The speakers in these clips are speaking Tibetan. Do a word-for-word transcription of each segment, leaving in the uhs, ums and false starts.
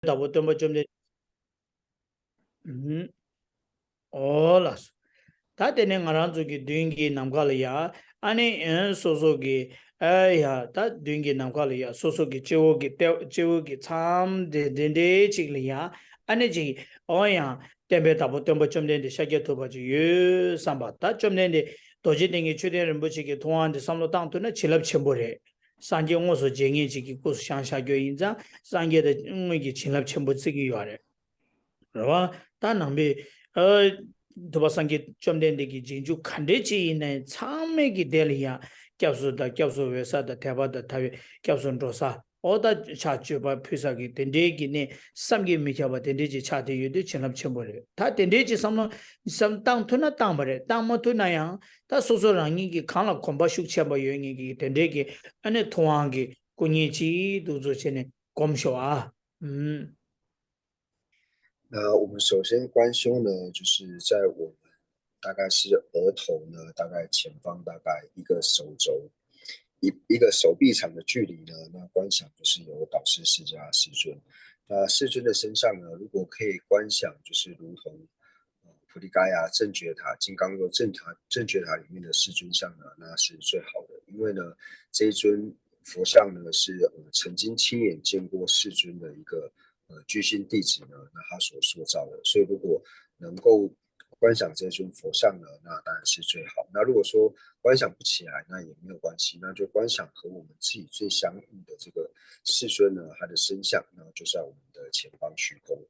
དྭགས་པོ་སྟོན་པ་བཅོམ་ལྡན། ཨུམ། ཨོ་ལགས་སོ། ད་དེ་ནས་ང་རང་ཚོ་གི་མདུན་གྱི་ནམ་མཁའ་ལ་ཡ། ཨ་ནི་ཨེ་སོ་སོ་གི་ཨ་ཡ་ད་མདུན་གྱི་ནམ་མཁའ་ལ་ཡ་སོ་སོ་གི་སྤྱི་བོ་གི་ལྟེ་སྤྱི་བོ་གི་མཚམས་དེ་དེ་འདྲའི་ཅིག་ལ་ཡ། ཨ་ནི་ཅིག་ཨོ་ཡང་བསྟན་པའི་བདག་པོ་སྟོན་པ་བཅོམ་ལྡན་འདས་ཤཱཀྱ་ཐུབ་པ་ཅིག་ཡོད་བསམ་པ། ད་བཅོམ་ལྡན་འདས་རྡོ་རྗེ་གདན་གྱི་མཆོད་རྟེན་རིན་པོ་ཆེ་གི་ཐུབ་དབང་དེ་བསམ་བློ་བཏང་ཐུབ་ན་བྱིན་རླབས་ཆེན་པོ་རེད། སངས་རྒྱས་དངོས་སུ་མཇལ་མཁན་ཅིག་གི་སྐུ་གཟུགས་བཞེངས་བཞག་རྒྱུ་ཡིན་ཙང་སངས་རྒྱས་དང་དངོས་ཀྱི་བྱིན་རླབས་ཆེན་པོ་བརྩི་གི་ཡོད་རེད། རེད་བ། ད་ནང་པའི་ཨ་ཐུབ་པ་སངས་རྒྱས་བཅོམ་ལྡན་འདས་ཀྱི་རྗེས་འཇུག་ག་འདྲས་ཅིག་ཡིན་ནའི་ཚང་མས་ཀྱི་དེ་ལ་ཡང་སྐྱབས་སུ་དང་སྐྱབས་སུ་འོས་ས་དང་དད་པ་དང་དད་པའི་སྐྱབས་སུ་འགྲོ་ས། ཨོ་ད་ཕྱག་མཆོད་པ་ཕུལ་ས་གི་དེ་འདྲས་ཀྱི་གནས་བསམ་གྱིས་མི་ཁྱབ་པ་དེ་འདྲས་ཅིག་ཆགས་བསྡད་ཡོད་དུས་བྱིན་རླབས་ཆེན་པོ་རེད། ད་དེ་འདྲས་ཅིག་བསམ་བློ་བསམ་བཏང་ཐུབ་ན་བཏང་པ་རེད། བཏང་མ་ཐུབ་ན་ཡང་ད་སོ་སོ་རང་ཉིད་ཀྱི་གང་ལ་གོམས་པ་ཤུགས་ཆེན་པོ་ཡོད་མཁན་གྱི་དེ་འདྲས་ཀྱི་ཨ་ནི་ཐུབ་དབང་གི་སྐུ་བརྙན་ཅིག་འདུག་བཟོ་བྱས་ནས་སྒོམ་ཤོག་ཨ། ཨུམ། 那我们首先观修呢，就是在我们大概是额头呢，大概前方大概一个手肘，一一个手臂长的距离呢，那观想就是有导师释迦世尊。那世尊的身上呢，如果可以观想，就是如同呃菩提伽亚正觉塔、金刚座正塔、正觉塔里面的世尊像呢，那是最好的，因为呢，这一尊佛像呢是呃曾经亲眼见过世尊的一个呃居心弟子呢，那他所塑造的。所以如果能够观想这尊佛像呢，那当然是最好。那如果说观想不起来，那也没有关系，那就观想和我们自己最相应的这个世尊呢，他的身像，那就在我们的前方虚空。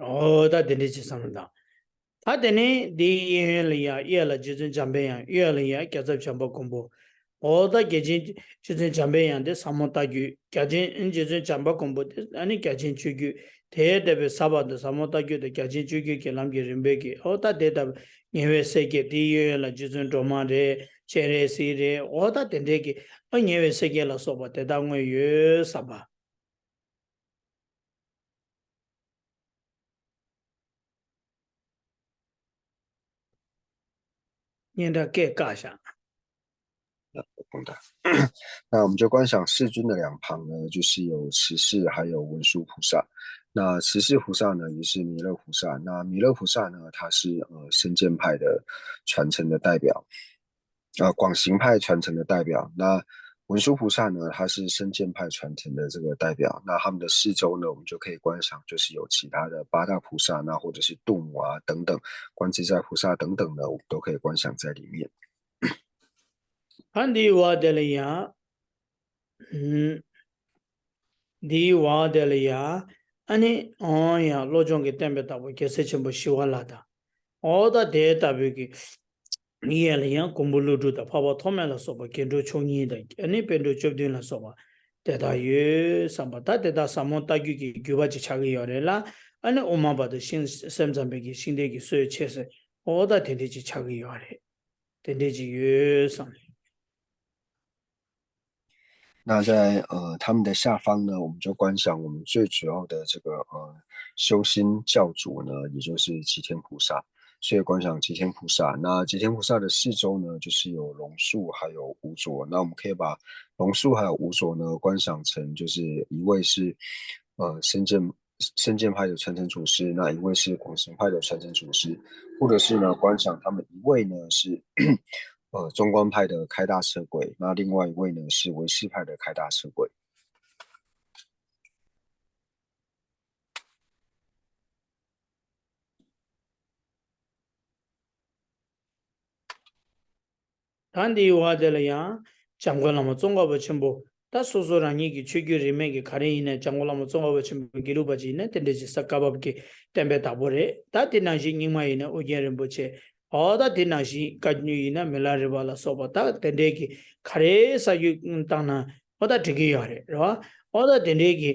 ཨོ་ད་དེ་འདྲས་ཅིག་བསམ་བློ་བཏང་། ད་དེ་ནས་འདིའི་གཡས་གཡོན་ལ་ཡ་གཡས་ལ་རྗེ་བཙུན་འཇམ་པའི་དབྱངས། གཡོན་ལ་ཡ་བརྒྱ་རྩ་བྱམས་པ་མགོན་པོ། ཨོ་ད་རྒྱལ་ཆེན་རྗེ་བཙུན་འཇམ་པའི་དབྱངས་དེ་ཟབ་མོ་ལྟ་བརྒྱུད། རྒྱལ་ཆེན་རྗེ་བཙུན་བྱམས་པ་མགོན་པོ་དེ་ཨ་ནི་རྒྱལ་ཆེན་སྤྱོད་བརྒྱུད། དེ་ལྟ་བུའི་ཟབ་པ་དང་ཟབ་མོ་ལྟ་བརྒྱུད་དང་རྒྱལ་ཆེན་སྤྱོད་བརྒྱུད་ཀྱི་ལམ་གྱི་རིམ་པས་ཀྱི་ཨོ་ད་དེ་ལྟ་བུ་ཉེ་བའི་སྲས་བརྒྱད། དེའི་གཡས་གཡོན་ལ་རྗེ་བཙུན་སྒྲོལ་མ་རེད། སྤྱན་རས་གཟིགས་རེད། ཨོ་ད་དེ་འདྲས་ཀྱི་ཨོ་ཉེ་བའི་སྲས་བརྒྱད་ལ་སོགས་པ་དེ་དག་དངོས་ཡོད་བསམ་པ། སྙན་གྲགས་སྐད་བཀག་བཞག 那我们就观想世尊的两旁呢，就是有持世还有文殊菩萨。那持世菩萨呢，也是弥勒菩萨。那弥勒菩萨呢，他是呃身见派的传承的代表，呃广行派传承的代表。那文殊菩萨呢，他是身见派传承的这个代表。那他们的四周呢，我们就可以观想，就是有其他的八大菩萨，那或者是度母啊等等，观自在菩萨等等呢，我们都可以观想在里面。 ཨ་འདིའི་བར་དེ་ལ་ཡང་། ཨུམ། འདིའི་བར་དེ་ལ་ཡང་། ཨ་ནི་ཨོ་ཡང་བློ་སྦྱོང་གི་བསྟན་པའི་བདག་པོ་རྒྱལ་སྲས་ཆེན་པོ་ཞི་བ་ལྷ་དང་། ཨོ་ད་དེ་ལྟ་བུའི་གི་གཡས་ལ་ཡང་མགོན་པོ་ཀླུ་སྒྲུབ་དང་འཕགས་པ་ཐོགས་མེད་ལ་སོགས་པ་རྒྱན་དྲུག་མཆོག་གཉིས་དང་ཨ་ནི་པཎ་གྲུབ་བཅུ་བདུན་ལ་སོགས་པ་དེ་དག་ཡོད་བསམ་པ། ད་དེ་དག་ཟབ་མོ་ལྟ་བརྒྱུད་ཀྱི་བརྒྱུད་པ་ཅིག་ཆགས་ཀྱི་ཡོད་རེད་ལ། ཨ་ནི་དབུ་མ་པ་དང་ཤིང་སེམས་ཙམ་པའི་གི་ཤིང་རྟའི་གི་སྲོལ་ཕྱེས་ཟེར། ཨོ་ད་དེ་འདྲས་ཅིག་ཆགས་ཀྱི་ཡོད་རེད། དེ་འདྲས་ཅིག་ཡོད་བསམ། 那在呃他们的下方呢，我们就观想我们最主要的这个呃修心教主呢，也就是齐天菩萨。所以观想齐天菩萨，那齐天菩萨的四周呢，就是有龙树还有五座。那我们可以把龙树还有五座呢观想成就是一位是呃身见身见派的传承祖师，那一位是广行派的传承祖师，或者是呢观想他们一位呢是呃中观派的开大车鬼，那另外一位呢是唯识派的开大车鬼。 ད་འདིའི་བར་དེ་ལ་ཡང་འཇམ་མགོན་བླ་མ་ཙོང་ཁ་པ་ཆེན་པོ། ད་སོ་སོ་རང་ཉིད་ཀྱི་ཆོས་བརྒྱུད་རིས་མེད་ཀྱི་ག་རེ་ཡིན་ནའི་འཇམ་མགོན་བླ་མ་ཙོང་ཁ་པ་ཆེན་པོའི་དགེ་ལུགས་པ་ཅིག་ཡིན་ན་དེ་འདྲ་ཞིག་ས་བཀའ་བབས་ཀྱི་བསྟན་པའི་བདག་པོ་རེད། ད་དེ་ནང་བཞིན་རྙིང་མ་ཡིན་ན་ཨོ་རྒྱན་རིན་པོ་ཆེ། ཨོ་ད་དེ་ནང་བཞིན་བཀའ་བརྒྱུད་ཡིན་ན་མི་ལ་རས་པ་ལ་སོགས་པ་ད་དེ་འདྲའི་གི་ག་རེ་ས་བརྒྱུད་བཏང་ན་ཨོ་ད་འགྲིག་གི་ཡོད་རེད། རེད་བ། ཨོ་ད་དེ་འདྲའི་གི་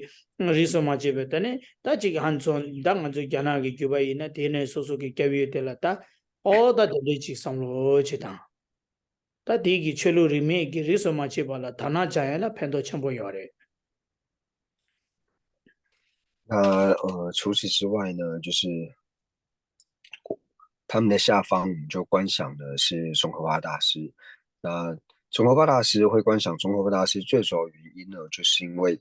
རིས་སུ་མ་ཆད་པའི་ད་ནི་ད་ཅིག་ཧན་སོང་ད་ང་ཚོ་རྒྱ་ནག་གི་བརྒྱུད་པ་ཡིན་ན་དེ་ནས་སོ་སོ་གི་སྐྱབས་ཡུལ་དེ་ལ་ད་ཨོ་ད་དེ་འདྲའི་ཅིག་བསམ་བློ་བྱེད་དང་། ད་དེ་གི་ཆོས་ལུགས་རིས་མེད་ཀྱི་རིས་སུ་མ་ཆད་པ་ལ་དག་སྣང་སྦྱང་ཡ་ལ་ཕན་ཐོགས་ཆེན་པོ་ཡོད་རེད། 那呃，除此之外呢，就是他们的下方，我们就观想的是宗喀巴大师。那宗喀巴大师会观想宗喀巴大师，最主要原因呢，就是因为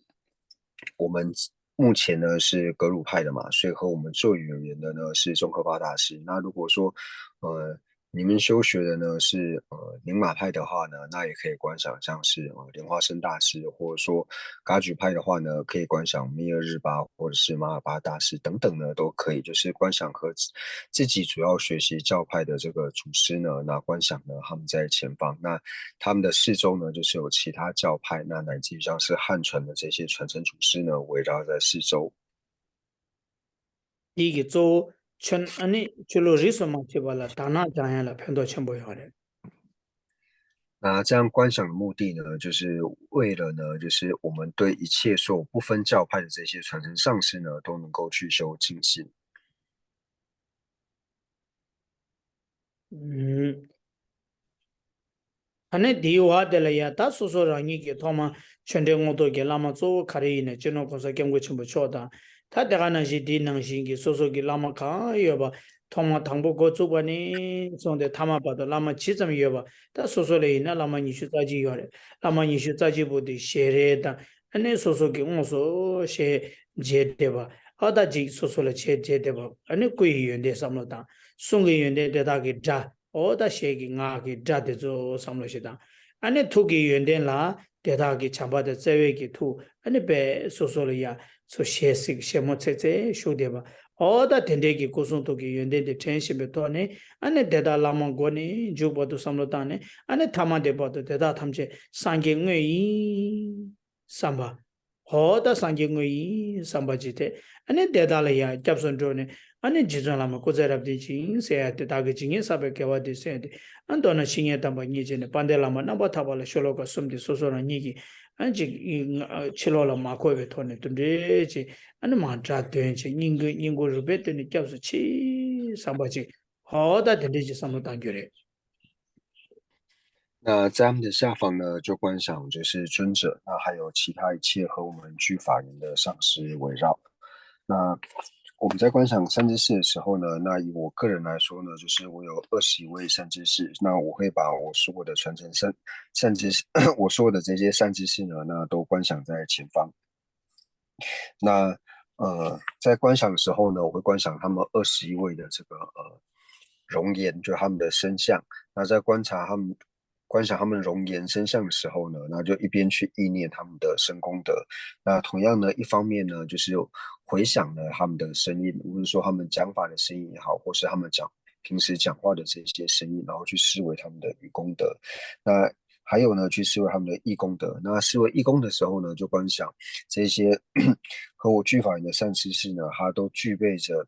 我们目前呢是格鲁派的嘛，所以和我们最有缘的呢是宗喀巴大师。那如果说，呃，你们修学的呢是呃宁玛派的话呢，那也可以观想像是呃莲花生大师，或者说噶举派的话呢，可以观想密勒日巴或者是马尔巴大师等等呢，都可以，就是观想和自自己主要学习教派的这个祖师呢，那观想呢他们在前方，那他们的四周呢就是有其他教派，那乃至于像是汉传的这些传承祖师呢围绕在四周。 འདི་གི་གཙོ་བོ་ཆོས་ཨ་ནི་ཆོས་ལུགས་རིས་སུ་མ་ཆད་པ་ལ་དག་སྣང་སྦྱང་ཡ་ལ་ཕན་ཐོགས་ཆེན་པོ་ཡོད་རེད། 那这样观想的目的呢，就是为了呢，就是我们对一切所有不分教派的这些传承上师呢，都能够去修精进。 ཨ་ནི་དེའི་བར་དེ་ལ་ཡ་ད་སོ་སོ་རང་ཉིད་ཀྱི་ཐོག་མ་ཆོས་འབྲེལ་དངོས་ཐོག་གི་བླ་མ་གཙོ་བོ་ག་རེ་ཡིན་ན་སྤྱི་ནོར་༸གོང་ས་༸སྐྱབས་མགོན་ཆེན་པོ་མཆོག་དང་། ད་དེ་ག་ནང་བཞིན་དེའི་ནང་བཞིན་གྱི་སོ་སོ་གི་བླ་མ་གང་ཡོད་པ་ཐོག་མ་དང་པོ་འགོ་བཙུགས་པ་ནས་བཟུང་སྟེ་ཐ་མ་བར་དུ་བླ་མ་ཇི་ཙམ་ཡོད་པ་ད་སོ་སོ་ལ་ཡིན་ན་བླ་མ་ཉི་ཤུ་རྩ་གཅིག་ཡོད་རེད། བླ་མ་ཉི་ཤུ་རྩ་གཅིག་པོ་དེ་ཞལ་རས་དང་ཨ་ནི་སོ་སོ་གི་དངོས་སུ་ཞལ་མཇལ་བསྡད་པ་ཨ་ད་ཅིག་སོ་སོ་ལ་ཞལ་མཇལ་བསྡད་པ་ཨ་ནི་སྐུ་ཡི་ཡོན་ཏན་བསམ་བློ་དང་གསུང་གི་ཡོན་ཏན་དེ་དག་གི་སྒྲ། འོ་ད་ཞལ་གྱི་སྔགས་ཀྱི་སྒྲ་དེ་ཚོ་བསམ་བློ་ཞིག་དང་། ཨ་ནི་ཐུགས་ཀྱི་ཡོན་ཏན་ལ་དེ་དག་གི་བྱམས་པ་དང་བརྩེ་བའི་གི་ཐུགས་ཨ་ནི་དཔེ་སོ་སོ་ལ་ཡ་ཚོ་ཞལ་གཟིགས་ཞལ་མོ་བརྩེགས་བརྩེགས་བཞུགས་བསྡད་པ། འོ་ད་དེ་འདྲའི་གི་སྐུ་གསུང་ཐུགས་ཀྱི་ཡོན་ཏན་དེ་དྲན་བཞིན་པའི་ཐོག་ནས་ཨ་ནི་དེ་དག་བླ་མ་མགོ་ནས་མཇུག་བར་དུ་བསམ་བློ་བཏང་ནས་ཨ་ནི་ཐ་མ་དེ་བར་དུ་དེ་དག་ཐམས་ཅད་སངས་རྒྱས་དངོས་ཡིན་བསམ་པ། འོ་ད་སངས་རྒྱས་དངོས་ཡིན་བསམ་པ་ཅིག་དེ་ཨ་ནི་དེ་དག་ལ་ཡང་སྐྱབས་སུ་འགྲོ་ནས་ཨ་ནི་རྗེ་བཙུན་བླ་མ་སྐུ་ཚེ་རབ་བརྟན་ཅིང་ཟེར་ཡ་དེ་དག་གི་ཇི་སྙེད་བསགས་པའི་དགེ་བ་དེ་གསོས་ཏེ་ཨ་མདོར་ན་བཤེས་གཉེན་དམ་པ་རྙེད་བྱས་ནས་དཔལ་ལྡན་བླ་མ་རྣམ་པར་ཐར་པ་ལ་ཤོ་ལོ་ཀ་གསུམ་དེ་སོ་སོ་རང་ཉིད་ཀྱིས་ཨ་ཅིག་ཕྱི་ལོགས་ལ་མ་འཁོར་བའི་ཐོག་ནས་དུ་འདྲེས་ཅིག་ཨ་ནི་མ་སྒྲ་དོན་ཅིག་སྙིང་གི་སྙིང་ཁུང་རུས་པའི་གཏིང་ནས་སྐྱབས་སུ་མཆི་བསམ་པ་ཅིག་འོ་ད་དེ་འདྲས་ཅིག་བསམ་བློ་བཏང་རྒྱུ་རེད། 那在他们的下方呢，就观想就是尊者，那还有其他一切和我们具法缘的上师围绕。那我们在观想善知识的时候呢，那以我个人来说呢，就是我有二十一位善知识，那我会把我所有的传承善善知识，我所有的这些善知识呢，那都观想在前方。那呃，在观想的时候呢，我会观想他们二十一位的这个呃容颜，就他们的身相。那在观察他们观想他们容颜身相的时候呢，那就一边去意念他们的身功德。那同样呢，一方面呢，就是回想呢他们的声音，无论说他们讲法的声音也好，或是他们讲平时讲话的这些声音，然后去思维他们的语功德。那还有呢，去思维他们的意功德。那思维意功的时候呢，就观想这些和我具法缘的善知识呢，他都具备着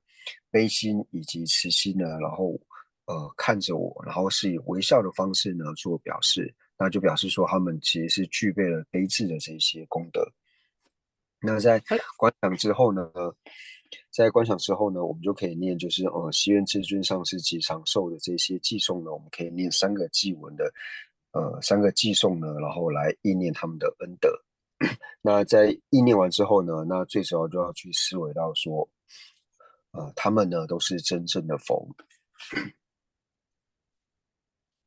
悲心以及慈心呢，然后呃看着我，然后是以微笑的方式呢做表示，那就表示说他们其实是具备了悲智的这些功德。那在观想之后呢，在观想之后呢，我们就可以念，就是呃，希愿至尊上师及长寿的这些偈颂呢，我们可以念三个偈文的，呃，三个偈颂呢，然后来意念他们的恩德。那在意念完之后呢，那最主要就要去思维到说，呃，他们呢都是真正的佛。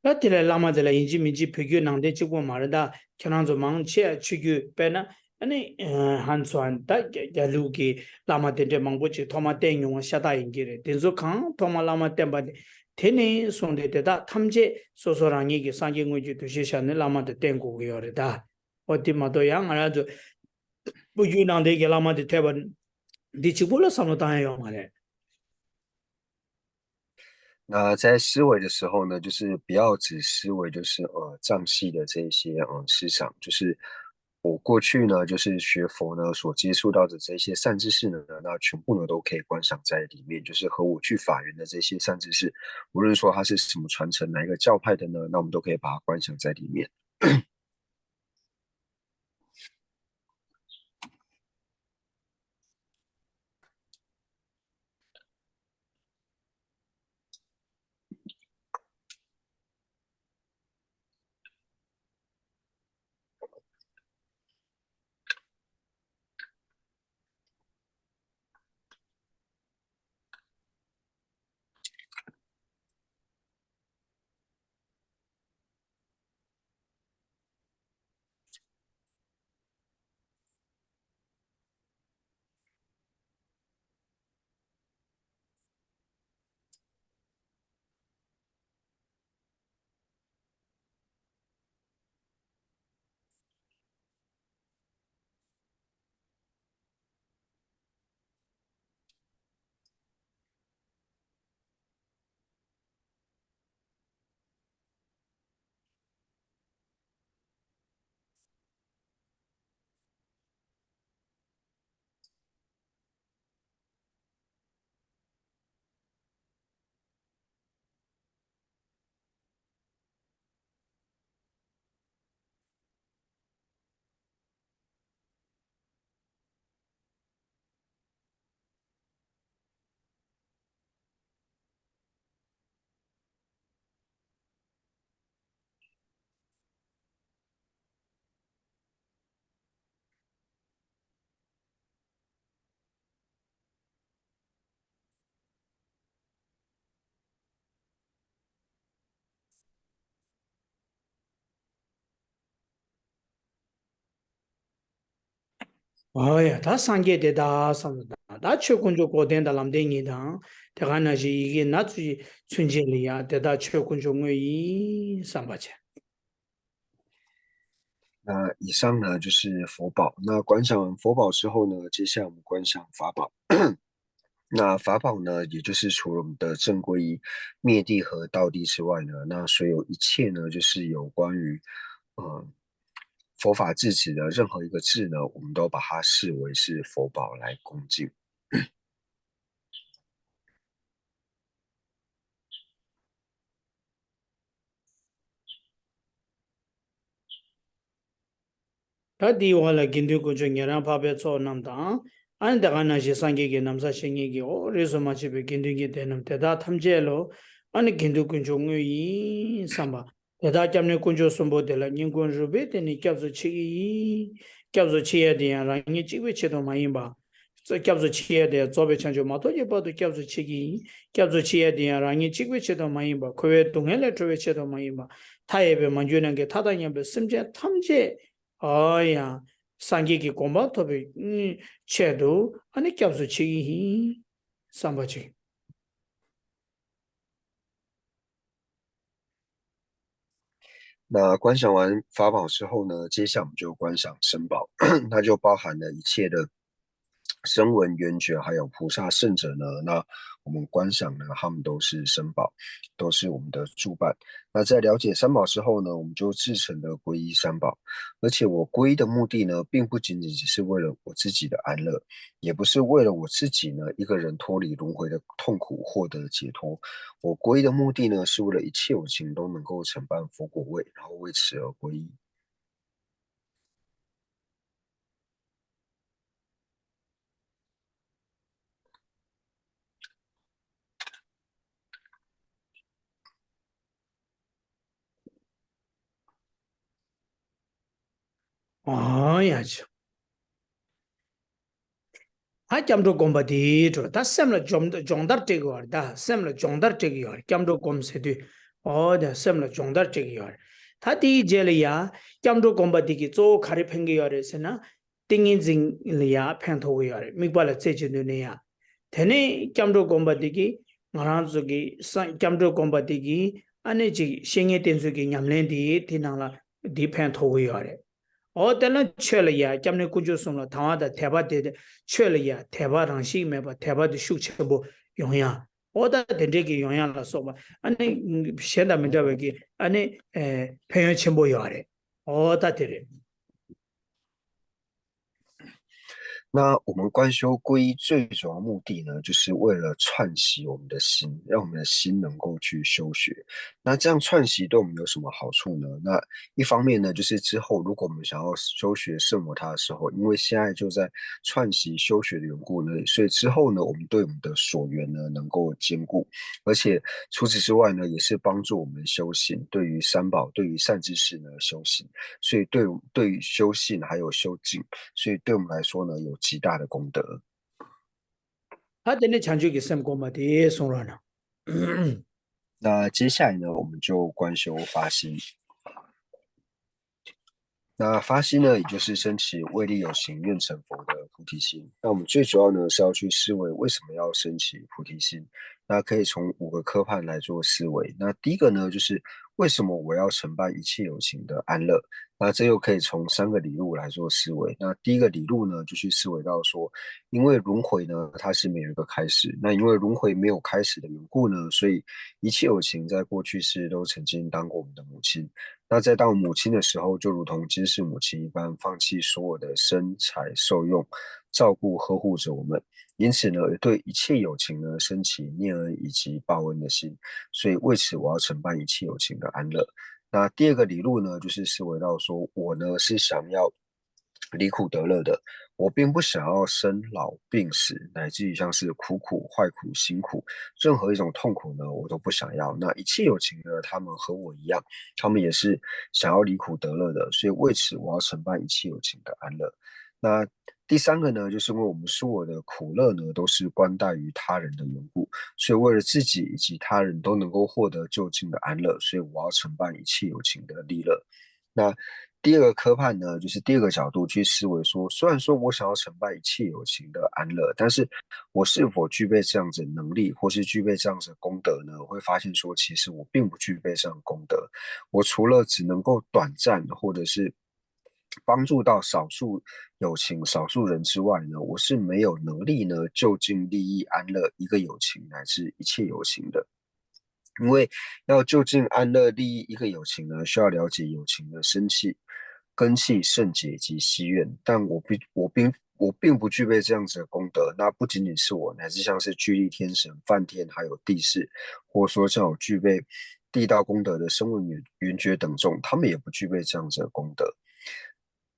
ད་དེ་ལས་བླ་མ་དེ་ལ་ཡིན་གཅིག་མིན་གཅིག་བོད་བརྒྱུད་ནང་བསྟན་གཅིག་པོ་མ་རེད། ད་ཁྱེད་རང་ཚོ་མང་ཆེ་བ་ཆོས་བརྒྱུད་དཔེར་ན་ཨ་ནི་ཧན་སོན་ད་རྒྱ་རྒྱ་ལུགས་ཀྱི་བླ་མ་དེ་འདྲས་མང་པོ་ཅིག་ཐོག་མ་བསྟེན་མྱོང་བ་ཤ་སྟག་ཡིན་གྱི་རེད། དེ་ཚོ་གང་ཐོག་མ་བླ་མ་བསྟེན་པ་དེ་དེ་ནས་བཟུང་སྟེ་དེ་དག་ཐམས་ཅད་སོ་སོ་རང་ཉིད་ཀྱི་སངས་རྒྱས་དངོས་ཀྱི་འདུ་ཤེས་བཞག་ནས་བླ་མ་དེ་བསྟེན་དགོས་ཀྱི་ཡོད་རེད། ད་འོ་དེ་མ་གཏོགས་ཡང་ང་རང་ཚོ་བོད་བརྒྱུད་ནང་བསྟན་གྱི་བླ་མ་དེ་ཐོས་པ་འདི་གཅིག་པུ་ལ་བསམ་བློ་བཏང་ཡ་ཡོད་མ་རེད། 那在思维的时候呢，就是不要只思维就是呃藏系的这一些呃思想，就是我过去呢，就是学佛呢所接触到的这些善知识呢，那全部呢都可以观想在里面，就是和我具法缘的这些善知识，无论说他是什么传承哪一个教派的呢，那我们都可以把它观想在里面。ཨོ་ཡ། ད་སངས་རྒྱས་དེ་དག་བསམ་བློ་བཏང་། ད་ཆོས་དཀོན་མཆོག་འགོག་བདེན་དང་ལམ་བདེན་གཉིས་དང་། དེ་ག་ནང་བཞིན་ཡི་གེ་སྣ་ཚོགས་མཚོན་བྱེད་ལ་ཡ་དེ་དག་ཆོས་དཀོན་མཆོག་དངོས་ཡིན་བསམ་པ་བྱས།那以上呢就是佛宝。那观想完佛宝之后呢，接下来我们观想法宝。那法宝呢，也就是除了我们的正皈依、灭谛和道谛之外呢，那所有一切呢，就是有关于呃佛法字词的任何一个字呢，我们都把它视为是佛宝来恭敬。ད་དེའི་འོག་ལ་དགེ་འདུན་དཀོན་མཆོག་ཉན་རང་འཕགས་པའི་ཚོགས་རྣམས་དང་། ཨ་ནི་དེ་ག་ནང་བཞིན་སངས་རྒྱས་ཀྱི་ན་བཟའ་བཤེས་གཉེན་གྱི་འོ་རིས་སུ་མ་ཆད་པའི་དགེ་འདུན་གྱི་སྡེ་རྣམས་དེ་དག་ཐམས་ཅད་ལ། ཨ་ནི་དགེ་འདུན་དཀོན་མཆོག་དངོས་ཡིན་བསམ་པ། དེ་དག་སྐྱབས་གནས་དཀོན་མཆོག་གསུམ་པོ་དེ་ལ་སྙིང་ཁོང་རུས་པའི་གཏིང་ནས་སྐྱབས་སུ་མཆི་གི་ཡིན། སྐྱབས་སུ་མཆི་ཡ་དེ་ཡང་རང་ཉིད་གཅིག་པུའི་ཆེད་དུ་མ་ཡིན་པ། སྐྱབས་སུ་མཆི་ཡ་དེ་ཡང་རྫོགས་པའི་བྱང་ཆུབ་མ་ཐོབ་ཀྱི་བར་དུ་སྐྱབས་སུ་མཆི་གི་ཡིན། སྐྱབས་སུ་མཆི་ཡ་དེ་ཡང་རང་ཉིད་གཅིག་པུའི་ཆེད་དུ་མ་ཡིན་པ། འཁོར་བའི་སྡུག་བསྔལ་ལས་གྲོལ་བའི་ཆེད་དུ་མ་ཡིན་པ། མཐའ་ཡས་པའི་མ་གྱུར་ནམ་མཁའི་མཐའ་དང་མཉམ་པའི་སེམས་ཅན་ཐམས་ཅད། ཨ་ཡང་སངས་རྒྱས་ཀྱི་གོ་འཕང་ཐོབ་པའི་ཆེད་དུ་ཨ་ནི་སྐྱབས་སུ་མཆི་གི་ཡིན་བསམ་པ་ཅིག那观想完法宝之后呢，接下来我们就观想僧宝，它就包含了一切的声闻、缘觉，还有菩萨圣者呢。那我们观想呢，他们都是僧宝，都是我们的助伴。那在了解三宝之后呢，我们就至诚的皈依三宝。而且我皈依的目的呢，并不仅仅只是为了我自己的安乐，也不是为了我自己呢一个人脱离轮回的痛苦获得解脱。我皈依的目的呢，是为了一切有情都能够承办佛果位，然后为此而皈依。ཨ་ཡ་ཆ། ཨ་སྐྱབས་འགྲོ་སྒོམ་པ་དེའི་འགྲོ་ད་སེམས་ལ་སྦྱོང་སྦྱོང་བརྡར་སྤྲད་ཀྱི་ཡོད་རེད། ད་སེམས་ལ་སྦྱོང་བརྡར་སྤྲད་ཀྱི་ཡོད་རེད། སྐྱབས་འགྲོ་སྒོམ་ཟེར་དུས་ཨོ་ད་སེམས་ལ་སྦྱོང་བརྡར་སྤྲད་ཀྱི་ཡོད་རེད། ད་དེའི་རྗེས་ལ་ཡ་སྐྱབས་འགྲོ་སྒོམ་པ་དེ་གིས་གཙོ་བོ་ག་རེ་ཕན་གྱི་ཡོད་རེད་ཟེར་ན། ཏིང་ངེ་འཛིན་ལ་ཡ་ཕན་ཐོགས་ཀྱི་ཡོད་རེད། དམིགས་པ་ལ་རྩེ་གཅིག་ཏུ་ནས་ཡ། དེ་ནས་སྐྱབས་འགྲོ་སྒོམ་པ་དེ་གིས་ང་རང་ཚོ་གི་སངས་སྐྱབས་འགྲོ་སྒོམ་པ་དེ་གིས་ཨ་ནི་ཅིག་བཤེས་གཉེན་བསྟེན་ཚུལ་གྱི་ཉམས་ལེན་དེ་དེ་ནང་ལ་དེ་ཕན་ཐོགས་ཀྱི་ཡོད་རེད། འོ་དེ་ལ་ཆོས་ལ་ཡ་སྐྱབས་གནས་དཀོན་མཆོག་གསུམ་ལ་དང་བ་དང་དད་པ་དེ་དེ་ཆོས་ལ་ཡ་དད་པ་རང་བཞིན་མེད་པ་དད་པ་དེ་ཤུགས་ཆེན་པོ་ཡོང་ཡ། འོ་ད་དེ་འདྲས་ཀྱི་ཡོང་ཡ་ལ་སོགས་པ་ཨ་ནི་གཞན་དང་མི་འདྲ་བའི་གི་ཨ་ནི་ཨེ་ཕན་ཡོན་ཆེན་པོ་ཡོད་རེད། འོ་ད་དེ་རེད། 那我们观修皈依最主要目的呢，就是为了串习我们的心，让我们的心能够去修学。那这样串习对我们有什么好处呢？那一方面呢，就是之后如果我们想要修学圣母他的时候，因为现在就在串习修学的缘故呢，所以之后呢，我们对我们的所缘呢能够坚固，而且除此之外呢，也是帮助我们修行，对于三宝、对于善知识呢修行，所以对对于修信还有修净，所以对我们来说呢有极大的功德。 ད་དེ་ནས་བྱང་ཆུབ་ཀྱི་སེམས་སྒོམ་པ་དེ་གསུང་རོགས་གནང་། 那接下来呢，我们就观修发心。那发心呢，也就是升起为利有行、愿成佛的菩提心。那我们最主要呢是要去思维为什么要升起菩提心。那可以从五个科判来做思维。那第一个呢，就是为什么我要承办一切有情的安乐？那这又可以从三个理路来做思维。那第一个理路呢，就去思维到说，因为轮回呢，它是没有一个开始。那因为轮回没有开始的缘故呢，所以一切有情在过去世都曾经当过我们的母亲。那在当母亲的时候，就如同今世母亲一般，放弃所有的生财受用，照顾呵护着我们。因此呢，对一切有情呢，升起念恩以及报恩的心。所以为此，我要承办一切有情的安乐。那第二个理路呢，就是思维到说，我呢是想要离苦得乐的，我并不想要生老病死，乃至于像是苦苦、坏苦、辛苦，任何一种痛苦呢，我都不想要。那一切有情呢，他们和我一样，他们也是想要离苦得乐的，所以为此我要承办一切有情的安乐。那第三个呢，就是因为我们所有的苦乐呢，都是关待于他人的缘故，所以为了自己以及他人都能够获得究竟的安乐，所以我要承办一切有情的利乐。那第二个科判呢，就是第二个角度去思维说，虽然说我想要承办一切有情的安乐，但是我是否具备这样子的能力，或是具备这样子的功德呢？我会发现说，其实我并不具备这样的功德。我除了只能够短暂或者是帮助到少数有情少数人之外呢，我是没有能力呢就近利益安乐一个有情乃至一切有情的。因为要就近安乐利益一个有情呢，需要了解有情的生气、根器、圣洁及希愿。但我并我并我并不具备这样子的功德。那不仅仅是我，乃至像是居利天神、梵天，还有帝释，或者说像有具备地道功德的声闻、缘觉等众，他们也不具备这样子的功德。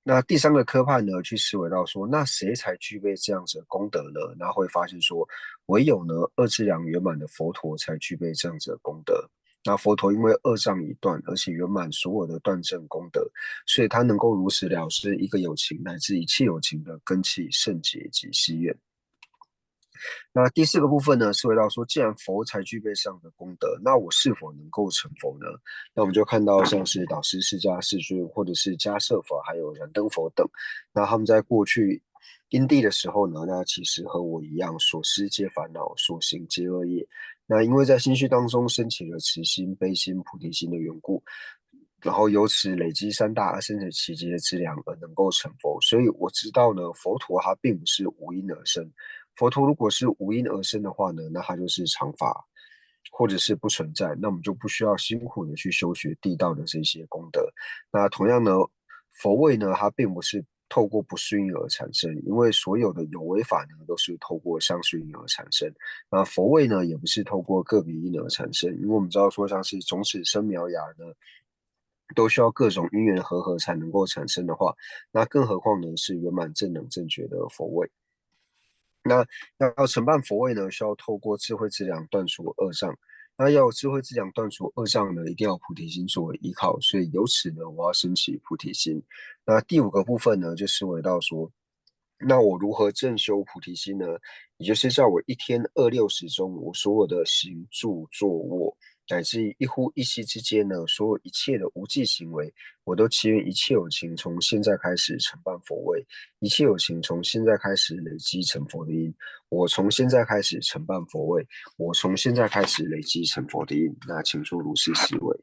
那第三个科判呢，去思维到说，那谁才具备这样子的功德呢？那会发现说，唯有呢，二资粮圆满的佛陀才具备这样子的功德。那佛陀因为二障已断，而且圆满所有的断证功德，所以他能够如实了知一个有情乃至一切有情的根器、圣洁及希愿。那第四个部分呢，是回到说，既然佛才具备这样的功德，那我是否能够成佛呢？那我们就看到像是导师释迦世尊，或者是迦舍佛，还有燃灯佛等，那他们在过去因地的时候呢，那其实和我一样，所思皆烦恼，所行皆恶业。那因为在心绪当中升起了慈心、悲心、菩提心的缘故，然后由此累积三大阿僧祇劫的资粮而能够成佛。所以我知道呢，佛陀他并不是无因而生。佛陀如果是无因而生的话呢，那他就是常法，或者是不存在。那我们就不需要辛苦的去修学地道的这些功德。那同样呢，佛位呢，它并不是透过不顺应而产生，因为所有的有为法呢，都是透过相顺应而产生。那佛位呢，也不是透过个别因而产生，因为我们知道说，像是种子生苗芽呢，都需要各种因缘和合才能够产生的话，那更何况呢，是圆满正等正觉的佛位。那要承办佛位呢，需要透过智慧之粮断除二障。那要有智慧之粮断除二障呢，一定要菩提心作为依靠。所以由此呢，我要升起菩提心。那第五个部分呢，就是回到说，那我如何正修菩提心呢？也就是在我一天二六时中，我所有的行住坐卧，乃至于一呼一吸之间呢，所有一切的无记行为，我都祈愿一切有情从现在开始承办佛位，一切有情从现在开始累积成佛的因。我从现在开始承办佛位，我从现在开始累积成佛的因。那请坐如是思维。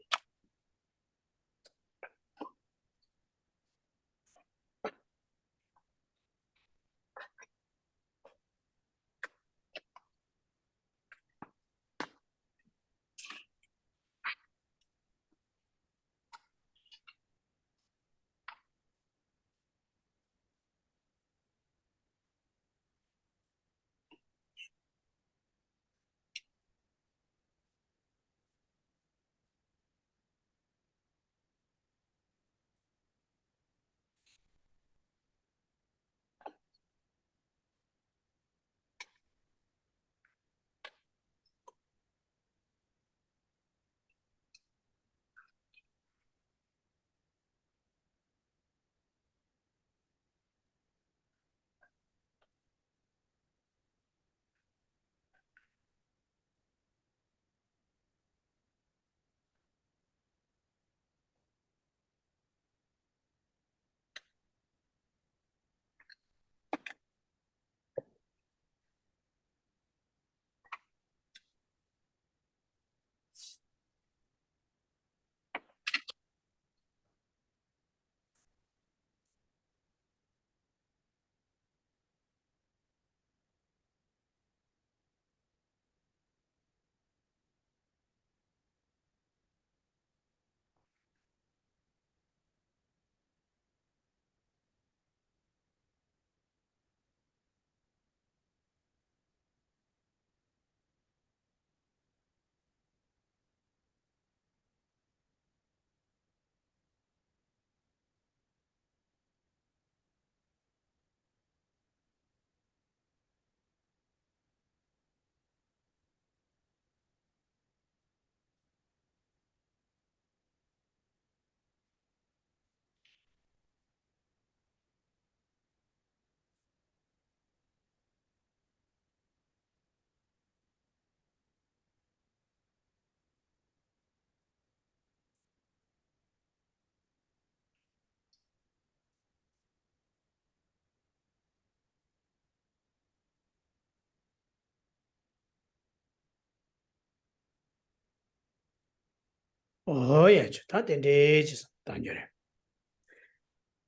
ཨོ་ཡ་ཆུ་ད་དེ་འདྲའི་ཅི་སོང་ད་འགྱུར་རེད།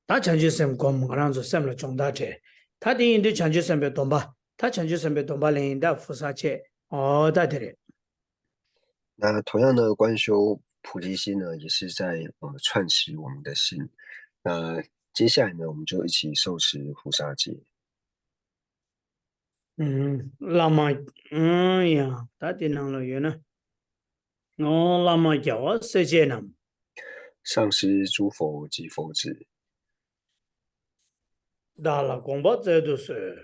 ད་བྱང་ཆུབ་སེམས་སྒོམ། ང་རང་ཚོ་སེམས་ལ་སྦྱོང་བརྡར་སྤྲད། ད་དེ་ཡིན་དུས་བྱང་ཆུབ་སེམས་དཔའི་སྡོམ་པ། ད་བྱང་ཆུབ་སེམས་དཔའི་སྡོམ་པ་ལེན་ཡིན་ད་ཧྥུ་ས་ཆེ། ཨོ་ད་དེ་རེད། 那同样呢，观修菩提心呢，也是在呃串习我们的心。那接下来呢，我们就一起受持菩萨戒。 ཨུམ། བླ་མ། ཨུམ། ཡང་ད་དེ་ནང་ལ་ཡོད་ན། ཨོ་བླ་མ་རྒྱལ་བ་སྲས་བཅས་རྣམས། 上师诸佛及佛子。 བདག་ལ་དགོངས་པ་སྩལ་དུ་གསོལ།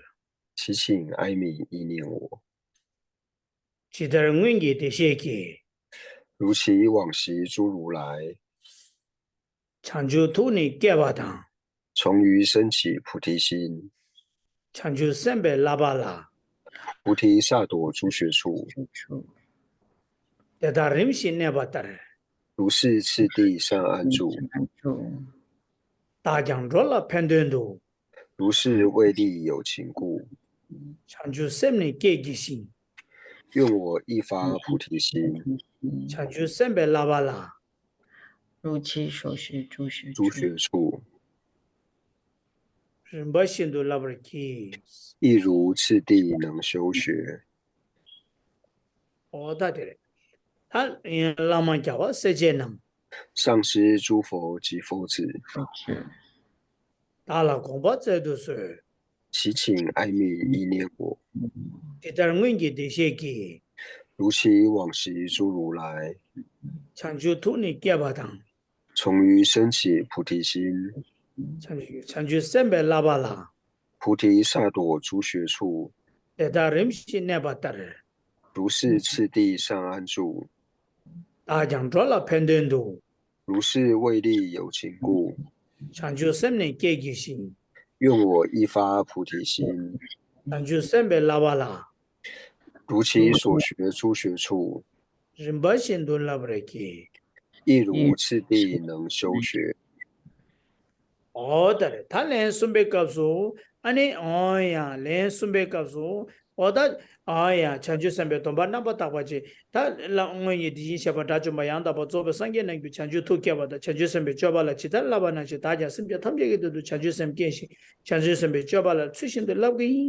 祈请哀悯意念我。 ཇི་ལྟར་སྔོན་གྱི་བདེ་གཤེགས་ཀྱིས། 如其往昔诸如来། བྱང་ཆུབ་ཐུགས་ནི་བསྐྱེད་པ་དང་། 从于升起菩提心。 བྱང་ཆུབ་སེམས་དཔའི་བསླབ་པ་ལ། 菩提萨埵诸学处། དེ་དག་རིམ་བཞིན་གནས་པ་ལྟར། 如是次第善安住。 བདག་ཀྱང་འགྲོ་ལ་ཕན་དོན་དུ། 如是为利有情故。 བྱང་ཆུབ་སེམས་ནི་བསྐྱེད་བགྱི་ཞིང་། 愿我亦发菩提心。 བྱང་ཆུབ་སེམས་དཔའི་བསླབ་པ་ལ། 如其所学诸学处。 རིམ་པ་བཞིན་དུ་བསླབ་པར་བགྱི། 亦如次第能修学。 ཨོ་ད་དེ་རེད། ད་བླ་མ་རྒྱལ་བ་སྲས་བཅས་རྣམས། 上师诸佛及佛子。 བདག་ལ་དགོངས་པ་སྩལ་དུ་གསོལ། 祈请哀悯意念我。 ཇི་ལྟར་སྔོན་གྱི་བདེ་གཤེགས་ཀྱིས། 如其往昔诸如来། བྱང་ཆུབ་ཐུགས་ནི་བསྐྱེད་པ་དང་། 从于升起菩提心。 བྱང་བྱང་ཆུབ་སེམས་དཔའི་བསླབ་པ་ལ། 菩提萨埵诸学处。 དེ་དག་རིམ་བཞིན་གནས་པ་ལྟར། 如是次第善安住。 བདག་ཀྱང་འགྲོ་ལ་ཕན་དོན་དུ། 如是为利有情故。 བྱང་ཆུབ་སེམས་ནི་བསྐྱེད་བགྱི་ཞིང་། 愿我亦发菩提心。 བྱང་ཆུབ་སེམས་དཔའི་བསླབ་པ་ལ། 如其所学诸学处。 རིམ་པ་བཞིན་དུ་བསླབ་པར་བགྱི། 亦如次第能修学། ཨོ་ད་རེད། ད་ལན་གསུམ་པའི་སྐབས་སུ་ཨ་ནི་ཨོ་ཡ་ལན་གསུམ་པའི་སྐབས་སུ་ཨོ་ད་ཨོ་ཡ་བྱང་ཆུབ་སེམས་དཔའི་སྡོམ་པ་རྣམ་པར་དག་པ་ཅན། ད་ལ་སྔོན་གྱི་དེ་བཞིན་གཤེགས་པ་དགྲ་བཅོམ་པ་ཡང་དག་པར་རྫོགས་པའི་སངས་རྒྱས་རྣམས་ཀྱིས་བྱང་ཆུབ་ཐུགས་བསྐྱེད་པ་དང་། བྱང་ཆུབ་སེམས་དཔའི་སྤྱོད་པ་ལ་ཇི་ལྟར་བསླབ་པ་ནང་བཞིན་བདག་ཀྱང་སེམས་ཅན་ཐམས་ཅད་ཀྱི་དོན་དུ་བྱང་ཆུབ་སེམས་བསྐྱེད་ཅིང་། བྱང་ཆུབ་སེམས་དཔའི་སྤྱོད་པ་ལ་ཚུལ་བཞིན་དུ་བསླབ་ཀྱི་ཡིན་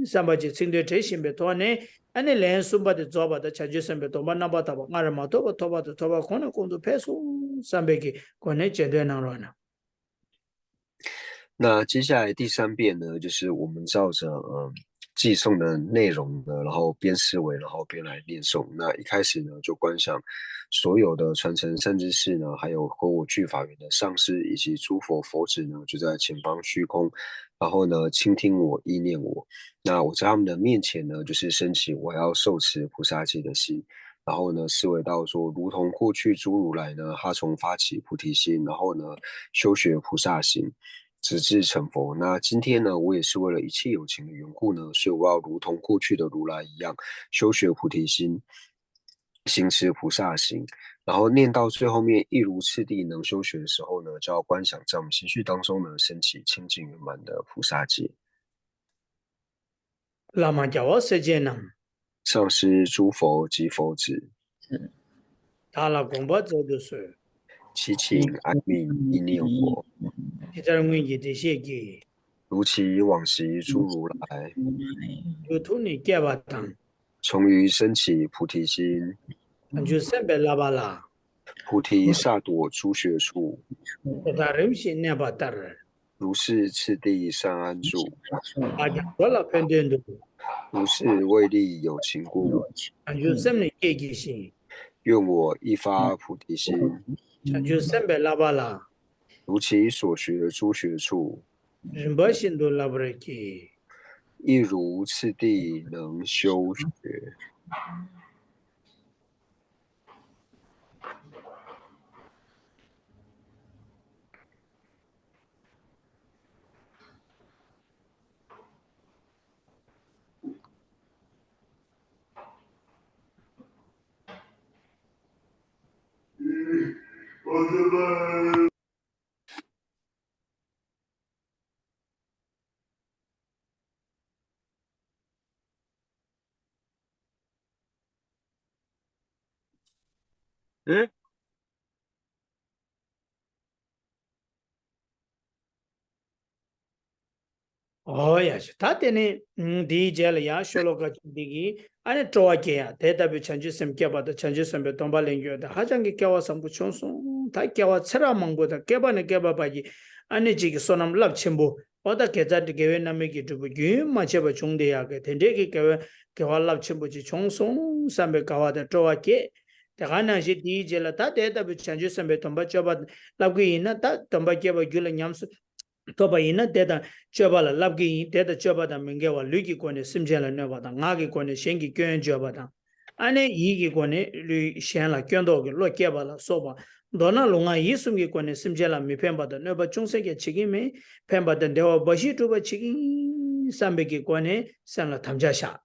བསམ་པ་ཅིག་ཚིག་དོན་འགྲེལ་བཞིན་པའི་ཐོག་ནས་ཨ་ནི་ལན་གསུམ་པ་དེ་རྫོགས་པ་དང་། བྱང་ཆུབ་སེམས་དཔའི་སྡོམ་པ་རྣམ་པར་དག་པ་སྔར་མ་ཐོབ་པ་ཐོབ་པ་དང་། ཐོབ་པ་གོང་ནས་གོང་དུ་འཕེལ་སོང་བསམ་པའི་གི་སྒོ་ནས་རྗེས་ཟློས་གནང་རོགས་གནང་། 那接下来第三遍呢，就是我们照着呃寄送的内容呢，然后边思维，然后边来念诵。那一开始呢，就观想所有的传承善知识呢，还有和我具法缘的上师以及诸佛佛子呢，就在前方虚空，然后呢，倾听我、意念我。那我在他们的面前呢，就是升起我要受持菩萨戒的心。然后呢，思维到说，如同过去诸如来呢，他从发起菩提心，然后呢，修学菩萨行，直至成佛。那今天呢，我也是为了一切有情的缘故呢，所以我要如同过去的如来一样，修学菩提心，行持菩萨行。然后念到最后面，亦如次第能修学的时候呢，就要观想在我们心绪当中呢，升起清净圆满的菩萨戒。 བླ་མ་རྒྱལ་བ་སྲས་བཅས་རྣམས། 上师诸佛及佛子。 བདག་ལ་དགོངས་པ་སྩལ་དུ་གསོལ། 祈请安眠意念我。 ཇི་ལྟར་སྔོན་གྱི་བདེ་གཤེགས་ཀྱིས། 如其往昔诸如来། བྱང་ཆུབ་ཐུགས་ནི་བསྐྱེད་པ་དང་། 从于升起菩提心། བྱང་ཆུབ་སེམས་དཔའི་བསླབ་པ་ལ། 菩提萨埵诸学处。 དེ་དག་རིམ་བཞིན་གནས་པ་ལྟར། 如是次第善安住。 བདག་ཀྱང་འགྲོ་ལ་ཕན་དོན་དུ། 如是为利有情故。 བྱང་ཆུབ་སེམས་ནི་བསྐྱེད་བགྱི་ཞིང་། 愿我亦发菩提心。 བྱང་ཆུབ་སེམས་དཔའི་བསླབ་པ་ལ། 如其所学诸学处。 རིམ་པ་བཞིན་དུ་བསླབ་པར་བགྱི། 亦如次第能修学། ཨེ། ཨོ་ཡ་ཞུ། ད་དེ་ནས་ཨ་འདིའི་རྗེས་ལ་ཡང་ཤོ་ལོ་ཀ་གཅིག་འདི་གིས་ཨ་ནི་སྤྲོ་བ་སྐྱེ་ཡ། དེ་ལྟ་བུའི་བྱང་ཆུབ་སེམས་བསྐྱེད་པ་དང་བྱང་ཆུབ་སེམས་དཔའི་སྡོམ་པ་ལེན་རྒྱུ་དེ་ཧ་ཅང་གི་སྐལ་བ་བཟང་པོ་བྱུང་སོང་། ད་སྐྱེ་བ་ཚེ་རབས་མང་པོ་དང་བསྐལ་པ་ནས་བསྐལ་པ་བར་གྱི་ཨ་ནི་གཅིག་གི་བསོད་ནམས་རླབས་ཆེན་པོ། ཨོ་ད་དགེ་རྩ་དགེ་བའི་རྣམ་སྨིན་གྱི་འབྲས་བུ་རྒྱུན་མ་ཆད་པ་བྱུང་བསྡད་ཡག་གི་དེ་འདྲའི་གི་དགེ་བའི་དགེ་བ་རླབས་ཆེན་པོ་ཅིག་བྱུང་སོང་བསམ་པའི་དགའ་བ་དང་སྤྲོ་བ་སྐྱེས། དེ་ག་ནང་བཞིན་དེའི་རྗེས་ལ་ད་དེ་ལྟ་བུའི་བྱང་ཆུབ་སེམས་དཔའི་སྡོམ་པ་སྤྱོད་པ་བསླབ་ཀྱི་ཡིན་ན། ད་སྡོམ་པ་བསྐྱེད་པ་རྒྱུད་ལ་ཉམས་སུ་ཐོབ་པ་ཡིན་ན། དེ་དང་སྤྱོད་པ་ལ་བསླབ་ཀྱི་ཡིན། དེ་དང་སྤྱོད་པ་དང་མི་འགལ་བར་ལུས་ཀྱི་སྒོ་ནས་སེམས་ཅན་ལ་གནོད་པ་དང་། ངག་གི་སྒོ་ནས་གཞན་གྱི་སྐྱོན་བརྗོད་པ་དང་། ཨ་ནི་ཡིད་ཀྱི་སྒོ་ནས་ལུས་གཞན་ལ་སྐྱོན་འདོགས་ཀྱི་བློ་སྐྱེས་པ་ལ་སོགས་པ། མདོར་ན་ལུས་ངག་ཡིད་གསུམ་གྱི་སྒོ་ནས་སེམས་ཅན་ལ་མི་ཕན་པ་དང་གནོད་པ་ཅུང་ཟད་ཀྱང་བྱེད་ཀྱི་མེད། ཕན་པ་དང་བདེ་བ་འབའ་ཞིག་སྒྲུབ་པར་བྱེད་ཀྱི་ཡིན་བསམ་པའི་གི་སྒོ་ནས་སེམས་ལ་དམ་བཅའ་བཞག།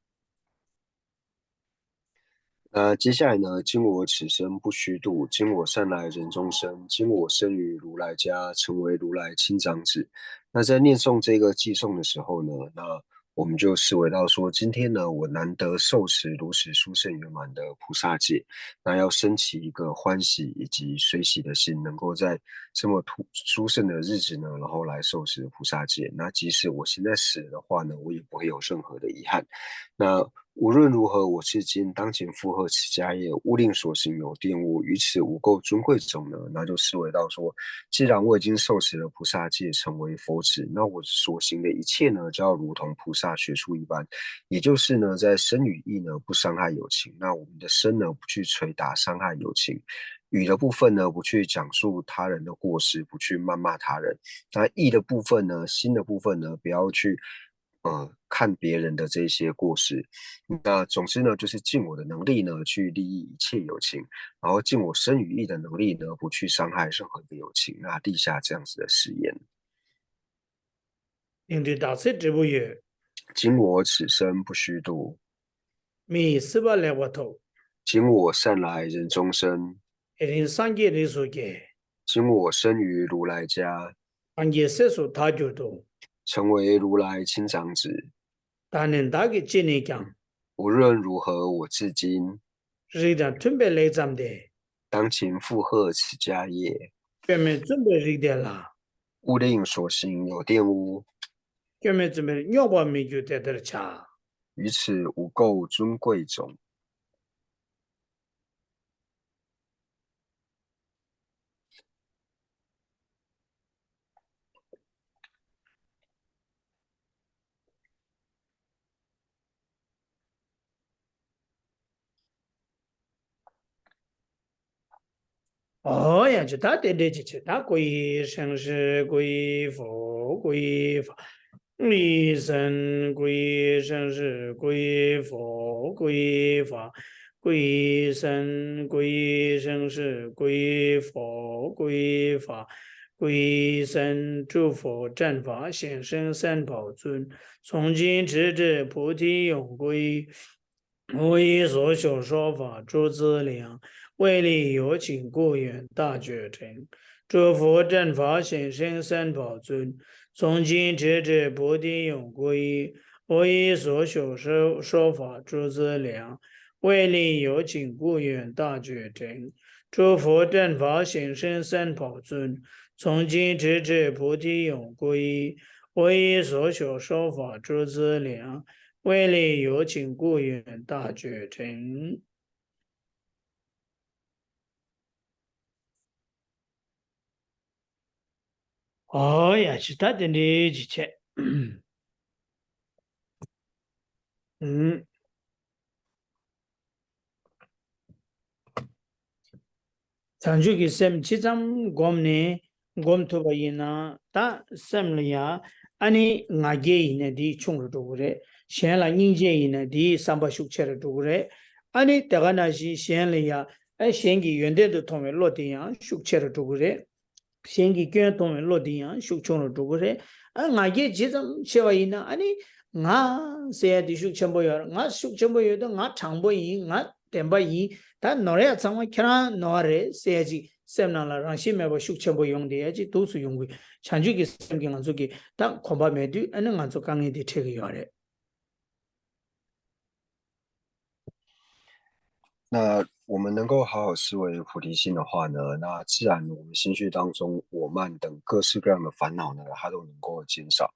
那接下来呢，今我此生不虚度，今我善来人中生，今我生于如来家，成为如来亲长子。那在念诵这个偈颂的时候呢，那我们就思维到说，今天呢，我难得受持如此殊胜圆满的菩萨戒，那要升起一个欢喜以及随喜的心，能够在这么殊胜的日子呢，然后来受持菩萨戒。那即使我现在死了的话呢，我也不会有任何的遗憾。那无论如何，我至今当前负荷此家业，勿令所行有玷污，于此无垢尊贵种呢。那就思维到说，既然我已经受持了菩萨戒，成为佛子，那我所行的一切呢，就要如同菩萨学处一般，也就是呢，在身语意呢不伤害有情。那我们的身呢，不去捶打伤害有情；语的部分呢，不去讲述他人的过失，不去谩骂他人。那意的部分呢，心的部分呢，不要去呃，看别人的这些过失。那总之呢，就是尽我的能力呢，去利益一切有情，然后尽我身语意的能力呢，不去伤害任何一个有情。那立下这样子的誓言。 དེང་དུས་བདག་ཚེ་འབྲས་བུ་ཡོད། 今我此生不虚度，མི་ཡི་སྲིད་པ་ལེགས་པར་ཐོབ། 今我善来人中生，དེ་རིང་སངས་རྒྱས་རིགས་སུ་སྐྱེས། 今我生于如来家， སངས་རྒྱས་སྲས་སུ་བདག་གྱུར་ཏོ། 成为如来亲长子。 བདག་ནི་བདག་གི་སྤྱི་ནས་ཀྱང་། 无论如何，我至今 རིགས་དང་མཐུན་པའི་ལེགས་བརྩམས་ཏེ། 当勤负荷此家业， སྐྱོན་མེད་བརྩོན་པའི་རིགས་དེ་ལ། 勿令所行有玷污， སྐྱོན་མེད་བརྩོན་པའི་རྙོག་པ་མི་འགྱུར་དེ་ལྟར་བྱ། 于此无垢尊贵种。 ཨོ་ཡ་ཅི། ད་དེ་འདྲས་ཅི་ཆེ། ད་故一生世，故一佛，故一法，故一生，故一生世，故一佛，故一法，故一生，故一生世，故一佛，故一法，故一生，诸佛正法显现三宝尊，从今直至菩提永，故一 无一所学说法诸资粮，为利有情故愿大觉成。诸佛正法显现三宝尊，从今直至菩提永，故一。无一所学说说法诸资粮，为利有情故愿大觉成。诸佛正法显现三宝尊，从今直至菩提永，故一。无一所学说法诸资粮， 为利有情故愿大觉成。 ཨོ་ཡ་ཅི། ད་དེ་འདྲས་ཅི་བྱས། ཨུམ། བྱང་ཆུབ་ཀྱི་སེམས་ཅི་ཙམ་བསྒོམས་ནས་བསྒོམ་ཐུབ་པ་ཡིན་ན། ད་སེམས་ལ་ཡང་ཨ་ནི་ང་རྒྱལ་ཡིན་ན་དེ་ཆུང་རུ་འགྲོ་གི་རེད། གཞན་ལ་སྙིང་རྗེ་ཡིན་ན་དེའི་བསམ་པ་ཤུགས་ཆེ་རུ་འགྲོ་གི་རེད། ཨ་ནི་དེ་ག་ནང་བཞིན་གཞན་ལ་ཡང་ཨ་གཞན་གྱི་ཡོན་ཏན་དུ་མཐོང་བའི་བློ་དེ་ཡང་ཤུགས་ཆེ་རུ་འགྲོ་གི་རེད། གཞན་གྱི་སྐྱོན་མཐོང་བའི་བློ་འདི་ཡང་ཤུགས་ཆུང་རུ་འགྲོ་གི་རེད། ཨ་ང་རྒྱལ་ཇི་ཙམ་ཆེ་བ་ཡིན་ན། ཨ་ནི་ང་ཟེར་ཡ་འདི་ཤུགས་ཆེན་པོ་ཡོད་རེད། ང་ཤུགས་ཆེན་པོ་ཡོད་དུས་ང་དྲང་པོ་ཡིན། ང་བདེན་པ་ཡིན། ད་ནོར་ཡ་ཚང་མ་ཁྱེད་རང་ནོར་བ་རེད་ཟེར་ཡ་ཅིག་སེམས་ནང་ལ་རང་བཞིན་མེད་པ་ཤུགས་ཆེན་པོ་ཡོང་བསྡད་ཡ་ཅིག་འདུག་སེ་ཡོང་གི། བྱང་ཆུབ་ཀྱི་སེམས་ཀྱི་ང་ཚོ་གི་ད་གོམས་པ་མེད་དུས། ཨ་ནི་ང་ཚོ་དཀའ་ངལ་འདི་འཕྲད་ཀྱི་ཡོད་རེད། 那我们能够好好思维菩提心的话呢，那自然我们心绪当中我慢等各式各样的烦恼呢，它都能够减少。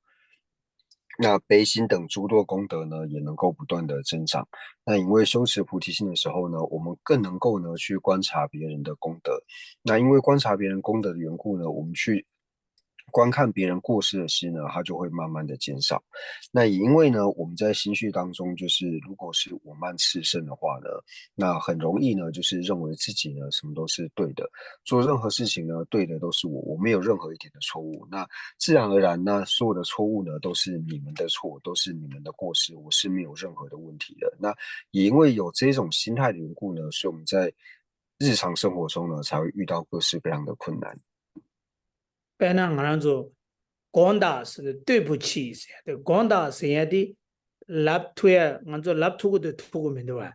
那悲心等诸多功德呢，也能够不断的增长。那因为修持菩提心的时候呢，我们更能够呢去观察别人的功德。那因为观察别人功德的缘故呢，我们去观看别人过失的心呢，它就会慢慢的减少。那也因为呢，我们在心绪当中，就是如果是我慢炽盛的话呢，那很容易呢，就是认为自己呢什么都是对的，做任何事情呢，对的都是我，我没有任何一点的错误。那自然而然，那所有的错误呢，都是你们的错，都是你们的过失，我是没有任何的问题的。那也因为有这种心态的缘故呢，所以我们在日常生活中呢，才会遇到各式各样的困难。 དཔེར་ན་ང་རང་ཚོ་དགོངས་དག་ཟེར་ཏེ་对不起ཟེར་ཡ་དེ། དགོངས་དག་ཟེར་ཡ་དེ་ལབ་ཐུབ་ཡ། ང་ཚོ་ལབ་ཐུབ་ཀྱི་འདུག་ཐུབ་ཀྱི་མི་འདུག་བ།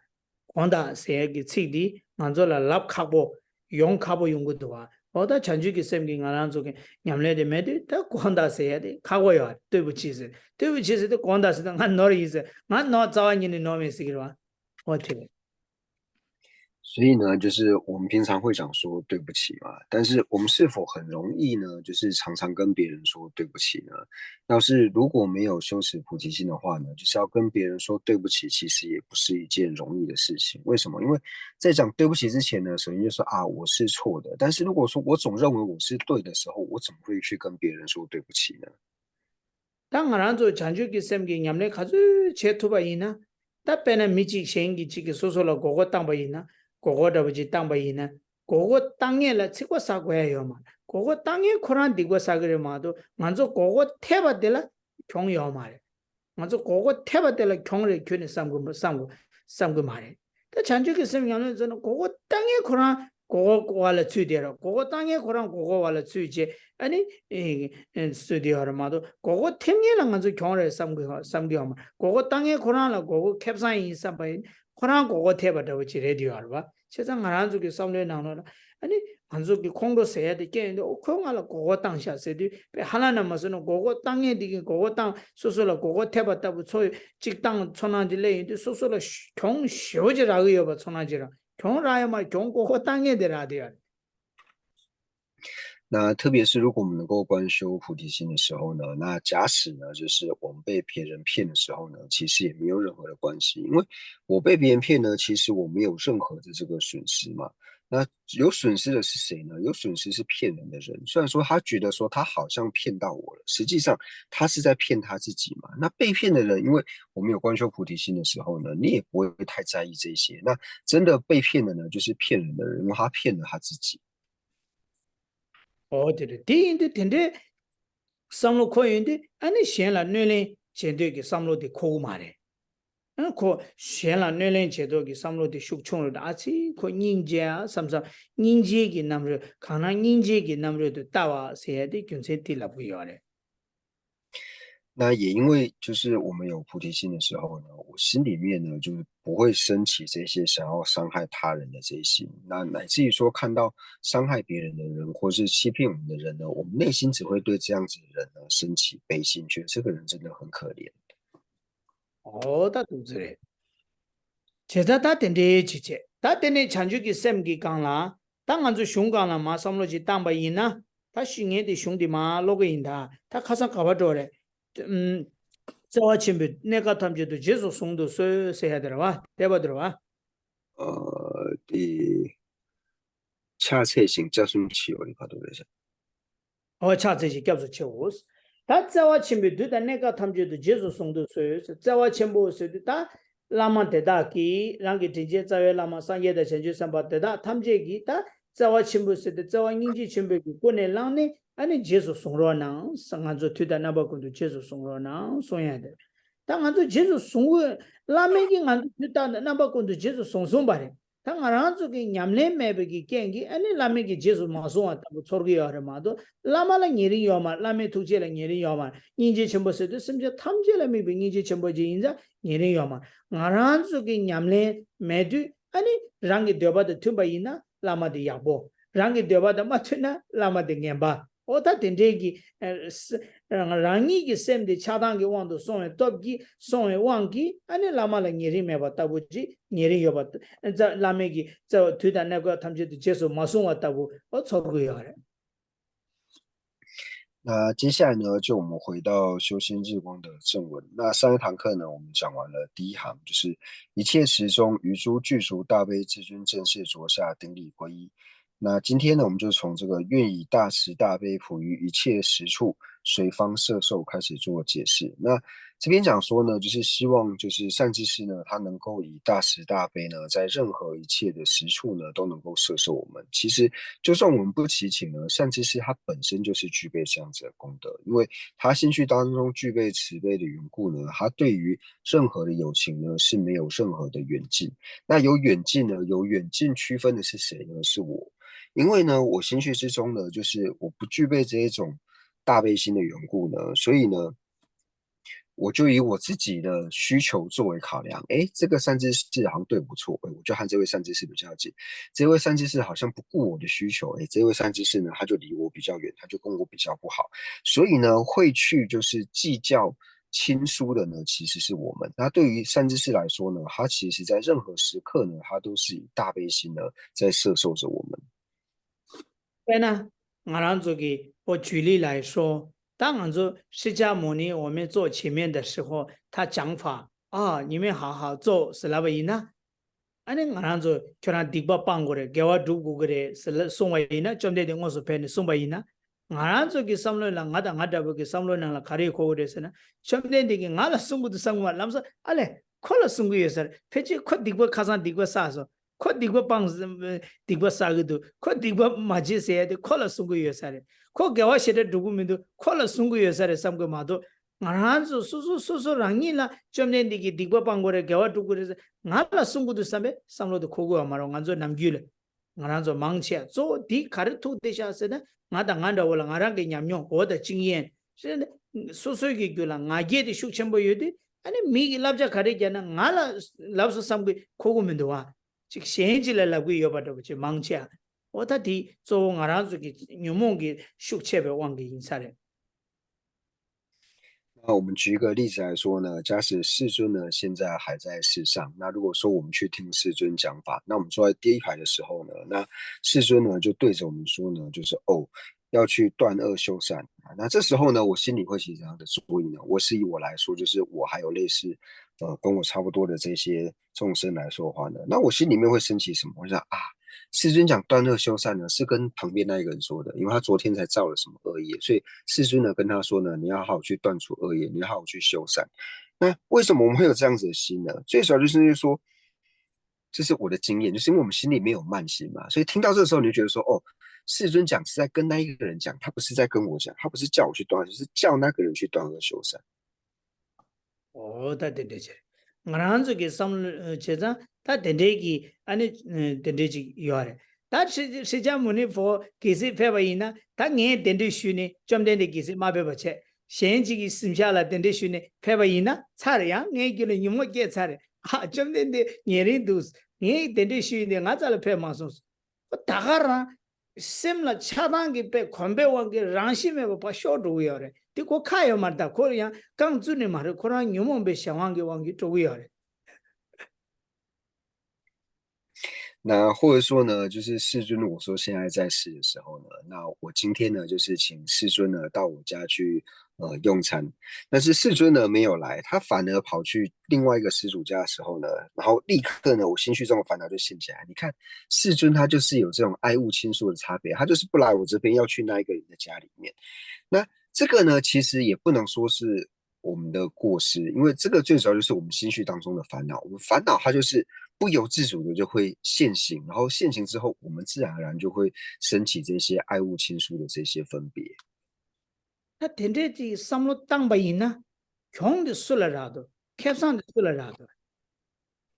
དགོངས་དག་ཟེར་ཡ་གི་ཚིག་དེ་ང་ཚོ་ལ་ལབ་ཁག་པོ། ཡོང་ཁག་པོ་ཡོང་གི་འདུག་བ། འོ་ད་བྱང་ཆུབ་ཀྱི་སེམས་ཀྱིས་ང་རང་ཚོ་གི་ཉམས་ལེན་དེ་མེད་དུས། ད་དགོངས་དག་ཟེར་ཡ་དེ་ཁག་པོ་ཡོད། 对不起ཟེར། 对不起ཟེར་ཏེ་དགོངས་དག་ཟེར་ཏེ་ང་ནོར་ཡིན་ཟེར། ང་ནོར་རྩ་བ་ཉིད་ནས་ནོར་མེད་ཟེར་གྱི་རེད་བ། འོ་དེ་རེད། 所以呢，就是我们平常会讲说对不起嘛，但是我们是否很容易呢？就是常常跟别人说对不起呢？要是如果没有修持菩提心的话呢，就是要跟别人说对不起，其实也不是一件容易的事情。为什么？因为在讲对不起之前呢，首先就说啊，我是错的。但是如果说我总认为我是对的时候，我怎么会去跟别人说对不起呢？ ད་ང་རང་ཚོ་བྱང་ཆུབ་ཀྱི་སེམས་ཀྱི་ཉམས་ལེན་ག་ཚོད་བྱེད་ཐུབ་པ་ཡིན་ན། ད་དཔེར་ན་མི་གཅིག་གཞན་གྱིས་གཅིག་གིས་སོ་སོ་ལ་མགོ་སྐོར་བཏང་པ་ཡིན་ན། མགོ་སྐོར་འདྲ་པོ་ཅིག་བཏང་པ་ཡིན་ན། མགོ་སྐོར་བཏང་མཁན་ལ་ཚིག་པ་ཟ་དགོས་ཡ་ཡོད་མ་རེད། མགོ་སྐོར་བཏང་མཁན་ཁོ་རང་སྡིག་པ་ཟ་གི་རེད་མ་གཏོགས། ང་ཚོ་མགོ་སྐོར་ཐེབས་པ་དེ་ལ་གྱོང་ཡོད་མ་རེད། ང་ཚོ་མགོ་སྐོར་ཐེབས་པ་དེ་ལ་གྱོང་རེད་ཁྱོན་ནས་བསམ་དགོས་བསམ་དགོས་བསམ་དགོས་མ་རེད། ད་བྱང་ཆུབ་ཀྱི་སེམས་ཉམས་ལེན་མཛད་ན། མགོ་སྐོར་བཏང་མཁན་ཁོ་རང་མགོ་སྐོར་བ་ལ་ཚུད་བསྡད་ར། མགོ་སྐོར་བཏང་མཁན་ཁོ་རང་མགོ་སྐོར་བ་ལ་ཚུད་བྱས། ཨ་ནི་ཨེ་ཚུད་བསྡད་ཡོད་རེད་མ་གཏོགས། མགོ་སྐོར་ཐེབས་མཁན་ལ་ང་ཚོ་གྱོང་རེད་བསམ་གི་བསམ་གི་ཡོད་མ་རེད། མགོ་སྐོར་བཏང་མཁན་ཁོ་རང་ལ་མགོ་སྐོར་ཁེ་བཟང་ཡིན་བསམ་པ་ཡིན། ཁོ་རང་མགོ་སྐོར་ཐེབས་པ་འདྲ་པོ་ཅིག་རེད་བསྡད་ཡོད་རེད་བ། བྱས་ཙང་ང་རང་ཚོ་གི་བསམ་བློའི་ནང་ལོགས་ལ། ཨ་ནི་ང་ཚོ་གི་ཁོང་ཁྲོ་ཟེར་ཡ་དེ་སྐྱེ་ཡོང་དུས། ཨོ་ཁོས་ང་ལ་མགོ་སྐོར་བཏང་ཤག་ཟེར་དུས། དཔེ་ཧ་ལམ་ན་མ་སོང་ན་མགོ་སྐོར་བཏང་མཁན་དེ་གིས་མགོ་སྐོར་བཏང་། སོ་སོ་ལ་མགོ་སྐོར་ཐེབས་པ་ལྟ་བུ་ཚོར་ཅིག་བཏང་ཚོར་སྣང་ཅིག་སླེབས་ཡོང་དུས། སོ་སོ་ལ་གྱོང་ཞེ་པོ་ཅིག་རག་གི་ཡོད་པ་ཚོར་སྣང་ཅིག་རག་གྱོང་རག་ཡོད་མ་རེད། གྱོང་མགོ་སྐོར་བཏང་མཁན་དེ་རག་བསྡད་ཡོད་རེད། 那特别是如果我们能够观修菩提心的时候呢，那假使呢，就是我们被别人骗的时候呢，其实也没有任何的关系，因为我被别人骗呢，其实我没有任何的这个损失嘛。那有损失的是谁呢？有损失是骗人的人。虽然说他觉得说他好像骗到我了，实际上他是在骗他自己嘛。那被骗的人，因为我们有观修菩提心的时候呢，你也不会太在意这些。那真的被骗的呢，就是骗人的人，因为他骗了他自己。 འོ་དེ་རེད། དེ་ཡིན་དུས་དེ་འདྲའི་བསམ་བློ་འཁོར་ཡོང་དུས། ཨ་ནི་གཞན་ལ་གནོད་ལན་བྱེད་འདོད་ཀྱི་བསམ་བློ་དེ་འཁོར་གི་མ་རེད། ཨ་ཁོ་གཞན་ལ་གནོད་ལན་བྱེད་འདོད་ཀྱི་བསམ་བློ་དེ་ཤུགས་ཆུང་རུ། ཨ་ཙི་ཁོ་སྙིང་རྗེ་ཨ་བསམ་བསམ། སྙིང་རྗེ་གི་རྣམ་རོལ། གང་ན་སྙིང་རྗེ་གི་རྣམ་རོལ་དུ་ལྟ་བ་ཟེར་ཡ་དེ་རྒྱུ་མཚན་དེ་ལབ་གི་ཡོད་རེད། 那也因为就是我们有菩提心的时候呢，我心里面呢就不会升起这些想要伤害他人的这些心。那乃至于说看到伤害别人的人或是欺骗我们的人呢，我们内心只会对这样子的人呢升起悲心，觉得这个人真的很可怜。 འོ་ད་འདུག་ཚེ་རེད། བྱས་ཙང་ད་དེ་འདྲའི་བྱེད་བྱེད། ད་དེ་ནས་བྱང་ཆུབ་ཀྱི་སེམས་ཀྱི་སྒང་ལ། ད་ང་ཚོ་གཞུང་སྒང་ལ་མར་བསམ་བློ་ཅིག་བཏང་པ་ཡིན་ན། ད་ཤི་ངས་དེ་གཞུང་དེ་མར་ཀློག་གི་ཡིན་ད། ད་ཁ་སང་ག་པར་འགྲོ་རེད། ཨུམ། བརྩེ་བ་ཆེན་པོས་གནས་སྐབས་ཐམས་ཅད་དུ་རྗེས་སུ་བཟུང་དུ་གསོལ་ཟེར་ཡ་དེ་རེད་བ། དེ་པ་དེ་རེད་བ། ཨ། དེ། ཕྱག་འཚལ་ཞིང་སྐྱབས་སུ་མཆིའོ་ཡི་བར་དུ་རེད་ཤག་ཨོ་ཕྱག་འཚལ་ཞིང་སྐྱབས་སུ་མཆིའོ། ད་བརྩེ་བ་ཆེན་པོས་དུས་དང་གནས་སྐབས་ཐམས་ཅད་དུ་རྗེས་སུ་བཟུང་དུ་གསོལ། བརྩེ་བ་ཆེན་པོ་ཟེར་དུས་ད་བླ་མ་དེ་དག་གིས། རང་གི་དྲིན་ཅན་རྩ་བའི་བླ་མ་སངས་རྒྱས་དང་བྱང་ཆུབ་སེམས་དཔའ་དེ་དག་ཐམས་ཅད་ཀྱིས་ད་བརྩེ་བ་ཆེན་པོ་ཟེར་དུས་བརྩེ་བ་སྙིང་རྗེ་ཆེན་པོའི་གི་སྒོ་ནས་བླངས་ནས། ཨ་ནི་རྗེས་སུ་བཟུང་རོགས་གནང་། ང་ཚོ་དུས་དང་རྣམ་པ་ཀུན་ཏུ་རྗེས་སུ་བཟུང་རོགས་གནང་གསུང་ཡ་དེ། ད་ང་ཚོ་རྗེས་སུ་བཟུང་དགོས། བླ་མས་ཀྱིས་ང་ཚོ་དུས་དང་རྣམ་པ་ཀུན་ཏུ་རྗེས་སུ་བཟུང་སོང་བ་རེད། ད་ང་རང་ཚོ་གི་ཉམས་ལེན་མེད་པའི་གི་རྐྱེན་གྱིས། ཨ་ནི་བླ་མས་ཀྱིས་རྗེས་སུ་མ་བཟུང་བ་ལྟ་བུ་ཚོར་གི་ཡོད་རེད་མ་གཏོགས། བླ་མ་ལ་ཉེ་རིང་ཡོད་མ་རེད། བླ་མའི་ཐུགས་རྗེ་ལ་ཉེ་རིང་ཡོད་མ་རེད། སྙིང་རྗེ་ཆེན་པོ་ཟེར་དུས་སེམས་ཅན་ཐམས་ཅད་ལ་དམིགས་པའི་སྙིང་རྗེ་ཆེན་པོ་ཅིག་ཡིན་ཙང་ཉེ་རིང་ཡོད་མ་རེད། ང་རང་ཚོ་གི་ཉམས་ལེན་མེད་དུས། ཨ་ནི་རང་གི་འདོད་པ་དང་མཐུན་པ་ཡིན་ན་བླ་མ་དེ་ཡག་པོ། རང་གི་འདོད་པ་དང་མ་མཐུན་ན་བླ་མ་དེ་ངན་པ། ཨོ་ད་དེ་འདྲའི་གི་ཨ་ས་རང་ཉིད་ཀྱི་སེམས་དེ་ཆགས་སྡང་གི་དབང་དུ་སོང་བའི་སྟོབས་ཀྱིས། སོང་བའི་དབང་གིས། ཨ་ནི་བླ་མ་ལ་ཉེ་རིང་མེད་པ་ལྟ་བུ་ཅིག་ཉེ་རིང་ཡོད་པ། བླ་མས་ཀྱིས་བརྩེ་བ་དུས་དང་གནས་སྐབས་ཐམས་ཅད་དུ་རྗེས་སུ་མ་བཟུང་བ་ལྟ་བུ་ཨོ་ཚོར་གི་ཡོད་རེད། 那接下来呢，就我们回到修仙日光的正文。那上一堂课呢，我们讲完了第一行，就是一切时钟，于诸具足大悲至尊正视着下，顶礼皈依。那今天呢，我们就从这个愿以大慈大悲普于一切时处，随方摄受开始做解释。那这边讲说呢，就是希望就是善知识呢，他能够以大慈大悲呢，在任何一切的时处呢，都能够摄受我们。其实就算我们不祈请呢，善知识他本身就是具备这样子的功德，因为他心绪当中具备慈悲的缘故呢，他对于任何的有情呢是没有任何的远近。那有远近呢，有远近区分的是谁呢？是我。因为呢，我心绪之中呢，就是我不具备这一种大悲心的缘故呢，所以呢，我就以我自己的需求作为考量。诶，这个善知识好像对我不错，诶，我就和这位善知识比较近。这位善知识好像不顾我的需求，诶，这位善知识呢，他就离我比较远，他就跟我比较不好。所以呢，会去就是计较亲疏的呢，其实是我们。那对于善知识来说呢，他其实在任何时刻呢，他都是以大悲心呢在摄受着我们。 དཔེར་ན། ང་རང་ཚོ་གི་འོ་举例来说། ད་ང་ཚོ释迦牟尼我们做前面的时候他讲法啊，你们好好做ཟེར་ལབ་པ་ཡིན་ན། ཨ་ནི་ང་རང་ཚོ་ཁྱོད་རང་སྡིག་པ་སྤང་དགོས་རེད། དགེ་བ་སྒྲུབ་དགོས་ཀྱི་རེད་ཟེར་ལ་གསུངས་པ་ཡིན་ན། བཅོམ་ལྡན་འདས་དངོས་སུ་ཕེབས་ནས་གསུངས་པ་ཡིན་ན། ང་རང་ཚོ་གི་བསམ་བློའི་ནང་ང་དང་ང་འདྲ་པོ་གི་བསམ་བློའི་ནང་ལ་ག་རེ་འཁོར་གྱི་རེད་ཟེར་ན། བཅོམ་ལྡན་འདས་ཀྱིས་ང་ལ་གསུང་གི་འདུག་བསམ་གི་མ་རེད། ལམ་སང་ཨ་ལས་ཁོ་ལ་གསུང་གི་ཡོད་ས་རེད། ཕལ་ཆེར་ཁོ་སྡིག་པ་ཁ་སང་སྡིག་པ་བསགས་སོང་། ཁོ་སྡིག་པ་སྤངས། སྡིག་པ་བསགས་ཀྱི་འདུག་ཁོ་སྡིག་པ་མ་བྱེད་ཟེར་ཡ་དེ་ཁོ་ལ་གསུང་གི་ཡོད་ས་རེད། ཁོ་དགེ་བ་ཞེ་དྲག་སྒྲུབ་ཀྱི་མི་འདུག་ཁོ་ལ་གསུང་གི་ཡོད་ས་རེད་བསམ་གི་མ་གཏོགས། ང་རང་ཚོ་སོ་སོ་སོ་སོ་རང་ཉིད་ལ་བཅོམ་ལྡན་འདས་ཀྱིས་སྡིག་པ་སྤང་དགོས་རེད། དགེ་བ་སྒྲུབ་དགོས་རེད་ཟེར་ང་ལ་གསུང་གི་འདུག་བསམ་པའི་བསམ་བློ་དེ་འཁོར་གི་ཡོད་མ་རེད། ང་ཚོ་ནམ་རྒྱུན་ལ། ང་རང་ཚོ་མང་ཆེ་གཙོ་བོ་འདི་ག་རེ་ཐུག་བསྡད་ཤག་ཟེར་ན། ང་དང་ང་འདྲ་བོ་ལ་ང་རང་གི་ཉམས་མྱོང་འོ་ད་ཅིང་ཡན་ཟེར་ན། སོ་སོའི་གི་རྒྱུད་ལ་ང་རྒྱལ་དེ་ཤུགས་ཆེན་པོ་ཡོད་དུས། ཨ་ནི་མི་གི་བསླབ་བྱ་ག་རེ་བརྒྱབ་ན་ང་ལ་ལབ་སོང་བསམ་གི་འཁོར་གི་མི་འདུག་བ། ཅིག་གཞན་ཅིག་ལ་ལབ་གི་ཡོད་པ་འདྲ་བོ་ཅིག་མང་ཆེ་ཨ། འོ་ད་དེ་གཙོ་བོ་ང་རང་ཚོ་གི་ཉོན་མོངས་ཀྱི་ཤུགས་ཆེ་བའི་དབང་གིས་ཡིན་ས་རེད། 那我们举一个例子来说呢，假使世尊呢现在还在世上，那如果说我们去听世尊讲法，那我们坐在第一排的时候呢，那世尊呢就对着我们说呢，就是哦，要去断恶修善啊。那这时候呢，我心里会起怎样的作用呢？我是以我来说，就是我还有类似呃跟我差不多的这些众生来说的话呢，那我心里面会升起什么？我想啊，世尊讲断恶修善呢，是跟旁边那一个人说的，因为他昨天才造了什么恶业，所以世尊呢跟他说呢，你要好好去断除恶业，你要好好去修善。那为什么我们会有这样子的心呢？最主要就是因为说，这是我的经验，就是因为我们心里没有慢心嘛，所以听到这时候你就觉得说，哦，世尊讲是在跟那一个人讲，他不是在跟我讲，他不是叫我去断，就是叫那个人去断恶修善。 འོ་ད་དེ་འདྲ་བྱས། ང་རང་ཚོ་གི་བསམ་བློ་བྱས་ཙང་ད་དེ་འདྲའི་གི་ཨ་ནི་དེ་འདྲའི་ཅིག་ཡོད་རེད། ད་ཤི་ཤི་ཆ་མུ་ནི་ཕོ་གལ་སྲིད་ཕེབས་པ་ཡིན་ན། ད་ངས་དེ་འདྲའི་ཞུས་ནས་བཅོམ་ལྡན་འདས་གལ་སྲིད་མ་ཕེབས་པ་བྱས། གཞན་གཅིག་གི་གཟིམ་ཤག་ལ་དེ་འདྲའི་ཞུས་ནས་ཕེབས་པ་ཡིན་ན་ཚར། ཡང་ངའི་རྒྱུད་ལ་ཉོན་མོངས་སྐྱེས་ཚར་རེད། ཨ་བཅོམ་ལྡན་འདས་ཉེ་རིང་འདུག་ངས་དེ་འདྲའི་ཞུས་ནས་ང་རྩ་ལ་ཕེབས་མ་སོང་། ད་ག་རང་སེམས་ལ་ཆགས་སྡང་གི་དཔེ་གོམས་པའི་དབང་གིས་རང་བཞིན་མེད་པ་ཕར་ཤོར་འགྲོ་གི་ཡོད་རེད། དེ་ཁོ་ཁ་ཡོད་མ་རེད། ད་ཁོ་ཡང་རྐང་བཙུགས་ནས་མ་རེད། ཁོ་རང་ཉོན་མོངས་པའི་གཞན་དབང་གི་དབང་གིས་འགྲོ་གི་ཡོད་རེད། 那或者说呢，就是世尊，我说现在在世的时候呢，那我今天呢，就是请世尊呢到我家去呃用餐，但是世尊呢没有来，他反而跑去另外一个施主家的时候呢，然后立刻呢，我心绪中的烦恼就现起来。你看，世尊他就是有这种爱物亲疏的差别，他就是不来我这边，要去那一个人的家里面。那这个呢，其实也不能说是我们的过失，因为这个最主要就是我们心绪当中的烦恼。我们烦恼它就是不由自主的就会现行，然后现行之后，我们自然而然就会升起这些爱物亲疏的这些分别。 ད་དེ་འདྲའི་ཅིག་བསམ་བློ་བཏང་པ་ཡིན་ན། གྱོང་དེ་སུ་ལ་རག་འདུག་ཁེ་བཟང་དེ་སུ་ལ་རག་འདུག་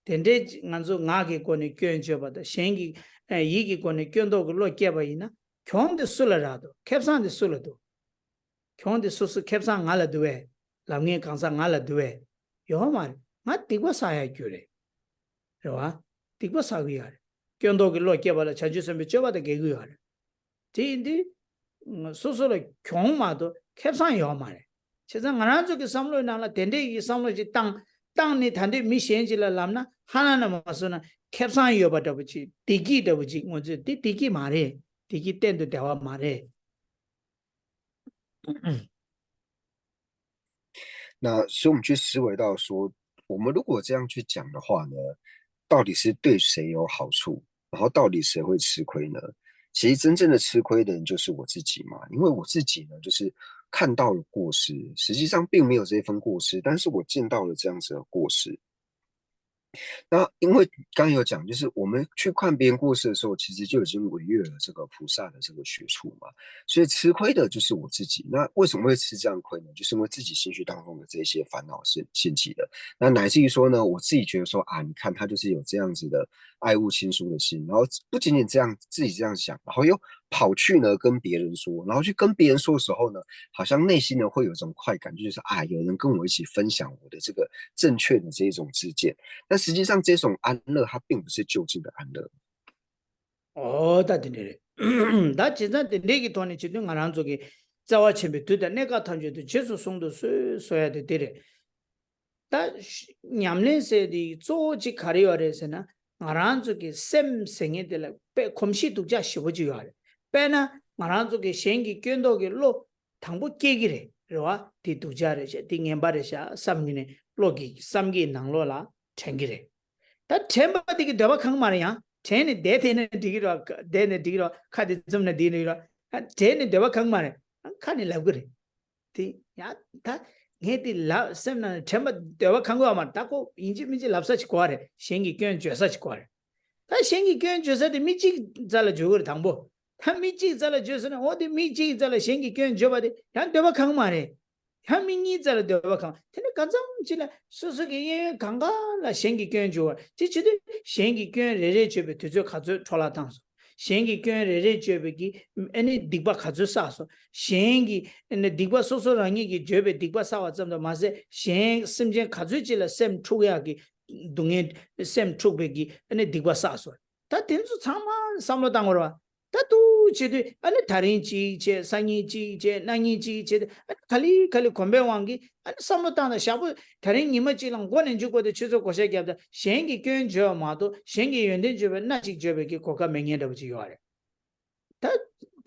དེ་འདྲའི་ཅིག་ང་ཚོ་ངག་གི་སྒོ་ནས་སྐྱོན་བརྗོད་པ་དང་། གཞན་གྱི་ཨ་ཡིད་ཀྱི་སྒོ་ནས་སྐྱོན་འདོགས་ཀྱི་བློ་སྐྱེས་པ་ཡིན་ན། གྱོང་དེ་སུ་ལ་རག་འདུག་ཁེ་བཟང་དེ་སུ་ལ་འདུག་གྱོང་དེ་སོ་སོ་ཁེ་བཟང་ང་ལ་འདུག་བས། ལབ་མཁན་གང་ཟག་ང་ལ་འདུག་བས། ཡོད་མ་རེད། ང་སྡིག་པ་བསགས་ཡ་རྒྱུ་རེད། རེད་བ། སྡིག་པ་བསགས་ཀྱི་ཡོད་རེད། སྐྱོན་འདོགས་ཀྱི་བློ་སྐྱེས་པ་ལ་བྱང་ཆུབ་སེམས་དཔའི་སྤྱོད་པ་དང་འགལ་གྱི་ཡོད་རེད། དེ་ཡིན་དུས། སོ་སོ་ལ་གྱོང་མ་གཏོགས་ཁེ་བཟང་ཡོད་མ་རེད། བྱས་ཙང་ང་རང་ཚོ་གི་བསམ་བློའི་ནང་ལ་དེ་འདྲའི་གི་བསམ་བློ་ཞིག་བཏང་། བཏང་ནས་ད་འདྲའི་མི་གཞན་ཅིག་ལ་ལབ་ན། ཧ་ན་ན་མ་སོང་ན་ཁེ་བཟང་ཡོད་པ་འདྲ་པོ་ཅིག་བདེ་སྐྱིད་འདྲ་པོ་ཅིག་ང་ཚོས་དེ་བདེ་སྐྱིད་མ་རེད། བདེ་སྐྱིད་གཏན་དུ་བདེ་བ་མ་རེད། 那所以我们去思维到说，我们如果这样去讲的话呢，到底是对谁有好处，然后到底谁会吃亏呢？其实真正的吃亏的人就是我自己嘛，因为我自己呢，就是看到了过失，实际上并没有这份过失，但是我见到了这样子的过失。那因为刚刚有讲，就是我们去看别人过失的时候，其实就已经违越了这个菩萨的这个学处嘛，所以吃亏的就是我自己。那为什么会吃这样亏呢？就是因为自己心绪当中的这些烦恼是兴起的，那乃至于说呢，我自己觉得说啊，你看他就是有这样子的爱物亲疏的心，然后不仅仅这样自己这样想，然后又跑去呢跟别人说，然后去跟别人说的时候呢，好像内心呢会有一种快感，就是啊，有人跟我一起分享我的这个正确的这一种知见。但实际上，这种安乐它并不是究竟的安乐。 ཨོ་ད་དེ་འདྲ་རེད། ད་བྱས་ཙང་དེ་འདྲའི་གི་ཐོག་ནས་བྱེད་དུས་ང་རང་ཚོ་གི་རྩ་བ་ཆེན་པོའི་དུས་དང་གནས་སྐབས་ཐམས་ཅད་དུ་རྗེས་སུ་བཟུང་དུ་གསོལ་གསོལ་ཡ་དེ་དེ་རེད། ད་ཉམས་ལེན་ཟེར་དེ་གཙོ་བོ་གཅིག་ག་རེ་ཡོད་རེད་ཟེར་ན། ང་རང་ཚོ་གི་སེམས་ཟེར་མཁན་དེ་ལ་དཔེ་གོམས་གཤིས་སྡུག་ཅག་ཞེ་པོ་ཅིག་ཡོད་རེད། དཔེར་ན་ང་རང་ཚོ་གི་གཞན་གྱི་སྐྱོན་འདོགས་ཀྱི་བློ་དང་པོ་སྐྱེ་གི་རེད། རེད་བ། དེ་སྡུག་ཅག་རེད་ཤག་དེ་ངན་པ་རེད་ཤག་བསམ་གྱི་ནས་བློ་གི་བསམ་གྱི་ནང་ལོགས་ལ་དྲན་གྱི་རེད། ད་དྲན་པ་དེ་གི་འདོད་པ་གང་མ་རེད། ཡང་དྲན་ནས་བསྡད་བསྡད་ན་འགྲིག་གི་རེད་བ། བསྡད་ནས་འགྲིག་གི་རེད་བ། ཁ་དེ་བཙུམ་ན་འགྲིག་གི་རེད་བ། དྲན་ནས་འདོད་པ་གང་མ་རེད། ཁ་ནས་ལབ་གི་རེད། དེ་ཡང་ད་ངས་དེ་ལབ་སེམས་ནང་ནས་དྲན་པ་འདོད་པ་གང་གི་བ་མ་རེད། ད་ཁོ་ཡིན་གཅིག་མིན་གཅིག་ལབ་ས་ཅིག་དགོས་པ་རེད། གཞན་གྱི་སྐྱོན་བརྗོད་ས་ཅིག་དགོས་པ་རེད། ད་གཞན་གྱི་སྐྱོན་བརྗོད་ས་དེ་མི་གཅིག་རྩ་ལ་བརྗོད་གི་རེད་དང་པོ། ད་མི་གཅིག་རྩ་ལ་བརྗོད་ཟེར་ན་འོ་དེ་མི་གཅིག་རྩ་ལ་གཞན་གྱི་སྐྱོན་བརྗོད་པ་དེ་ཡང་འདོད་པ་གང་མ་རེད། ཡང་མི་གཉིས་རྩ་ལ་འདོད་པ་གང་། དེ་ནི་ག་ཙམ་ཅིག་ལ་སོ་སོ་གི་གཡས་གཡོན་གང་ག་ལ་གཞན་གྱི་སྐྱོན་བརྗོད་པ་དེ་བྱེད་དུས་གཞན་གྱི་སྐྱོན་རེ་རེ་བརྗོད་པའི་དུས་ཚོད་ག་ཚོད་འཕྲོ་བརླག་བཏང་སོང་། གཞན་གྱི་སྐྱོན་རེ་རེ་བརྗོད་པའི་གི་ཨ་ནི་སྡིག་པ་ག་ཚོད་བསགས་སོང་། གཞན་གྱི་ཨ་ནི་སྡིག་པ་སོ་སོ་རང་ཉིད་ཀྱིས་བརྗོད་པའི་སྡིག་པ་བསགས་པ་ཙམ་དུ་མ་ཟད་གཞན་སེམས་ཅན་ག་ཚོད་ཅིག་ལ་སེམས་འཁྲུག་ཡག་གི་སྡུག་བསྔལ་སེམས་འཁྲུག་པའི་གི་ཨ་ནི་སྡིག་པ་བསགས་སོང་། ད་དེ་ཚོ་ཚང་མ་བསམ་བློ་བཏང་དགོས་རེད་བ། ད་ཐུག་བྱེད་དུས་ཨ་ནི་ད་རིང་གཅིག་བྱས། སང་ཉིན་གཅིག་བྱས། གནངས་ཉིན་གཅིག་བྱས་ཏེ་ཨ་ནི་ག་ལེ་ག་ལེ་གོམས་པའི་དབང་གིས་ཨ་ནི་བསམ་བློ་བཏང་དང་། ཞག་པོ་ད་རིང་ཉི་མ་གཅིག་ལ་མགོ་ནས་མཇུག་བར་དུ་ཆུ་ཚོད་བགོ་བཤའ་བརྒྱབ་དང་། གཞན་གྱི་སྐྱོན་བརྗོད་པ་མ་གཏོགས་གཞན་གྱི་ཡོན་ཏན་བརྗོད་པའི་སྣ་གཅིག་བརྗོད་པའི་གི་གོ་སྐབས་མེད་མཁན་འདྲ་པོ་ཅིག་ཡོད་རེད། ད་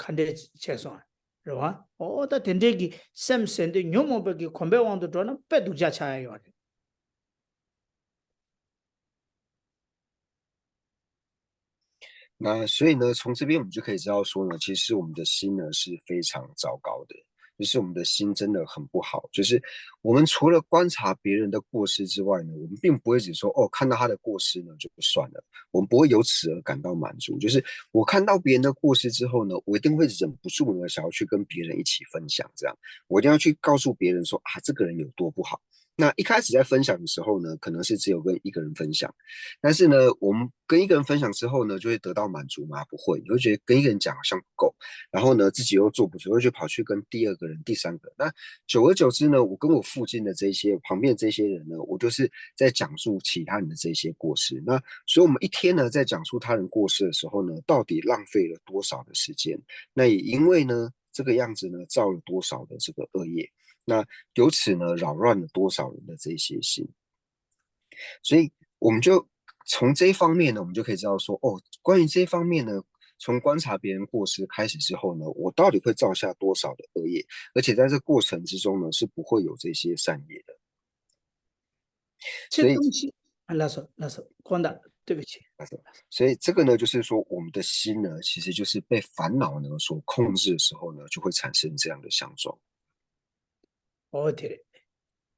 ག་འདྲས་བྱས་སོང་རེད་བ། ཨོ་ད་དེ་འདྲས་ཀྱི་སེམས་ཟེར་དུས་ཉོན་མོངས་པའི་གི་གོམས་པའི་དབང་དུ་འགྲོ་ན་དཔེ་སྡུག་ཅག་ཆགས་ཡ་ཡོད་རེད། 那所以呢，从这边我们就可以知道说呢，其实我们的心呢是非常糟糕的，就是我们的心真的很不好。就是我们除了观察别人的过失之外呢，我们并不会只说哦，看到他的过失呢就算了，我们不会由此而感到满足。就是我看到别人的过失之后呢，我一定会忍不住呢想要去跟别人一起分享，这样我一定要去告诉别人说啊，这个人有多不好。那一开始在分享的时候呢，可能是只有跟一个人分享，但是呢，我们跟一个人分享之后呢，就会得到满足吗？不会，你会觉得跟一个人讲好像不够，然后呢，自己又做不出，会去跑去跟第二个人、第三个。那久而久之呢，我跟我附近的这些、旁边这些人呢，我就是在讲述其他人的这些过失。那所以我们一天呢，在讲述他人过失的时候呢，到底浪费了多少的时间？那也因为呢，这个样子呢，造了多少的这个恶业？那由此呢，扰乱了多少人的这些心？所以我们就从这一方面呢，我们就可以知道说，哦，关于这一方面呢，从观察别人过失开始之后呢，我到底会造下多少的恶业？而且在这过程之中呢，是不会有这些善业的。所以，吃东西啊，那是那是光的，对不起。所以这个呢，就是说我们的心呢，其实就是被烦恼呢所控制的时候呢，就会产生这样的相状。 哦，对，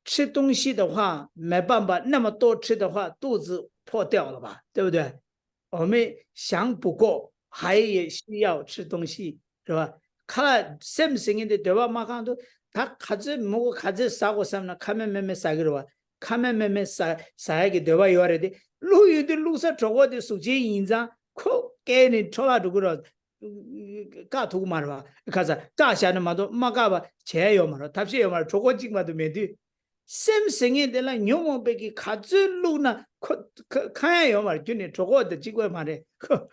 吃东西的话，没办法那么多吃的话，肚子破掉了吧，对不对？我们想不够，还也需要吃东西，是吧？ཁ་ལ་སེམས་ཟེར་མཁན་དེ་འདོད་པ་མ་ཁེངས་དུས་ད་ག་ཚོད་མི་དགོས་ག་ཚོད་ཟ་དགོས་བསམ་ན་ཁ་མེད་མེད་མེད་ཟ་གི་རེད་བ། ཁ་མེད་མེད་མེད་ཟ་ཟ་ཡག་གི་འདོད་པ་ཡོད་རེད་དེ། བླུགས་ཡོང་དུས་བླུགས་ས་གྲོད་ཁོག་དེ་གཟུགས་ཅན་ཡིན་ཙང་ཁོ་བཀལ་ནས་འཕྲོ་བརླག་འགྲོ་གི་རེད། བཀག་ཐུབ་ཀྱི་མ་རེད་བ། ཁ་ས་བཀག་བཞག་ན་མ་གཏོགས་མ་བཀག་པ་བྱས་ཡོད་མ་རེད། ཐབས་ཤེས་ཡོད་མ་རེད། གྲོད་ཁོག་གཅིག་མ་གཏོགས་མེད་དུས། སེམས་ཟེར་མཁན་དེ་ལ་ཉོན་མོངས་པའི་གི་ག་ཚོད་བླུགས་ན་ཁོ་ཁ་ཁ་ཡ་ཡོད་མ་རེད། ཁྱོད་ནི་གྲོད་ཁོག་དེ་གཅིག་པོ་མ་རེད་ཁོ།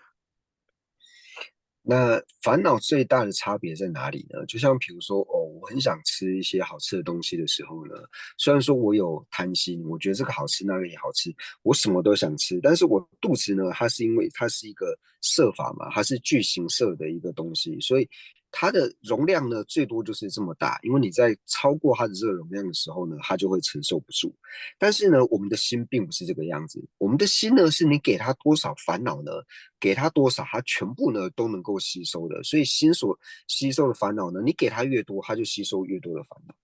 那烦恼最大的差别在哪里呢？就像比如说，哦，我很想吃一些好吃的东西的时候呢，虽然说我有贪心，我觉得这个好吃，那个也好吃，我什么都想吃，但是我肚子呢，它是因为它是一个色法嘛，它是具形色的一个东西，所以它的容量呢最多就是这么大，因为你在超过它的这个容量的时候呢，它就会承受不住。但是呢，我们的心并不是这个样子，我们的心呢是你给它多少烦恼呢，给它多少，它全部呢都能够吸收的。所以心所吸收的烦恼呢，你给它越多，它就吸收越多的烦恼。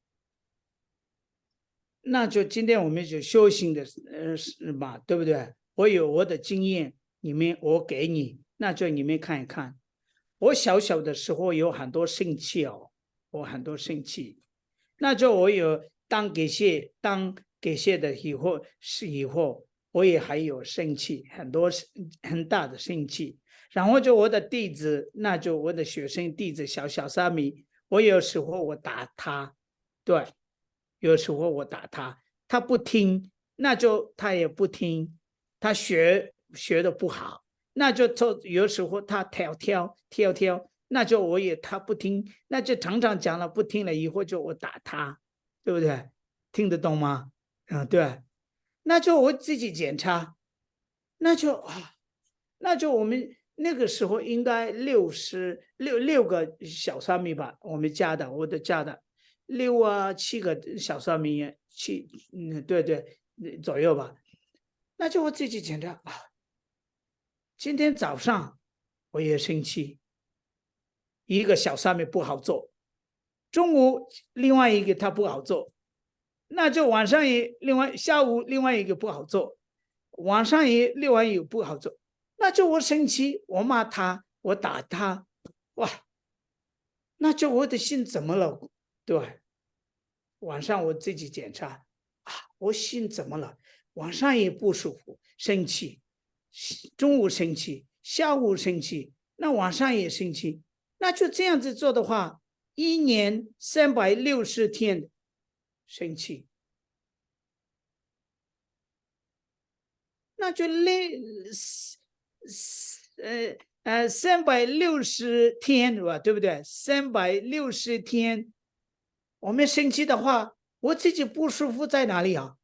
那就今天我们就修行的，呃，是吧？对不对？我有我的经验，你们我给你，那就你们看一看。我小小的时候有很多生气哦，我很多生气。那就我有当给谢当给谢的以后是以后，我也还有生气，很多很大的生气。然后就我的弟子，那就我的学生弟子小小沙弥，我有时候我打他，对，有时候我打他，他不听，那就他也不听，他学学的不好，那就有时候他挑挑挑挑，那就我也他不听，那就常常讲了不听了以后就我打他，对不对？听得懂吗？嗯，对，那就我自己检查，那就啊，那就我们那个时候应该六十六六个小沙弥吧，我们加的，我的加的六啊七个小沙弥，七，嗯，对对，左右吧。那就我自己检查啊，今天早上我也生气，一个小沙弥不好做，中午另外一个他不好做，那就晚上也另外下午另外一个不好做，晚上也另外一个不好做，那就我生气，我骂他，我打他，哇，那就我的心怎么了，对吧？晚上我自己检查啊，我心怎么了？晚上也不舒服，生气，中午生气，下午生气，那晚上也生气，那就这样子做的话，一年三百六十天生气，那就六呃呃三百六十天是吧？对不对？三百六十天，我们生气的话，我自己不舒服在哪里啊？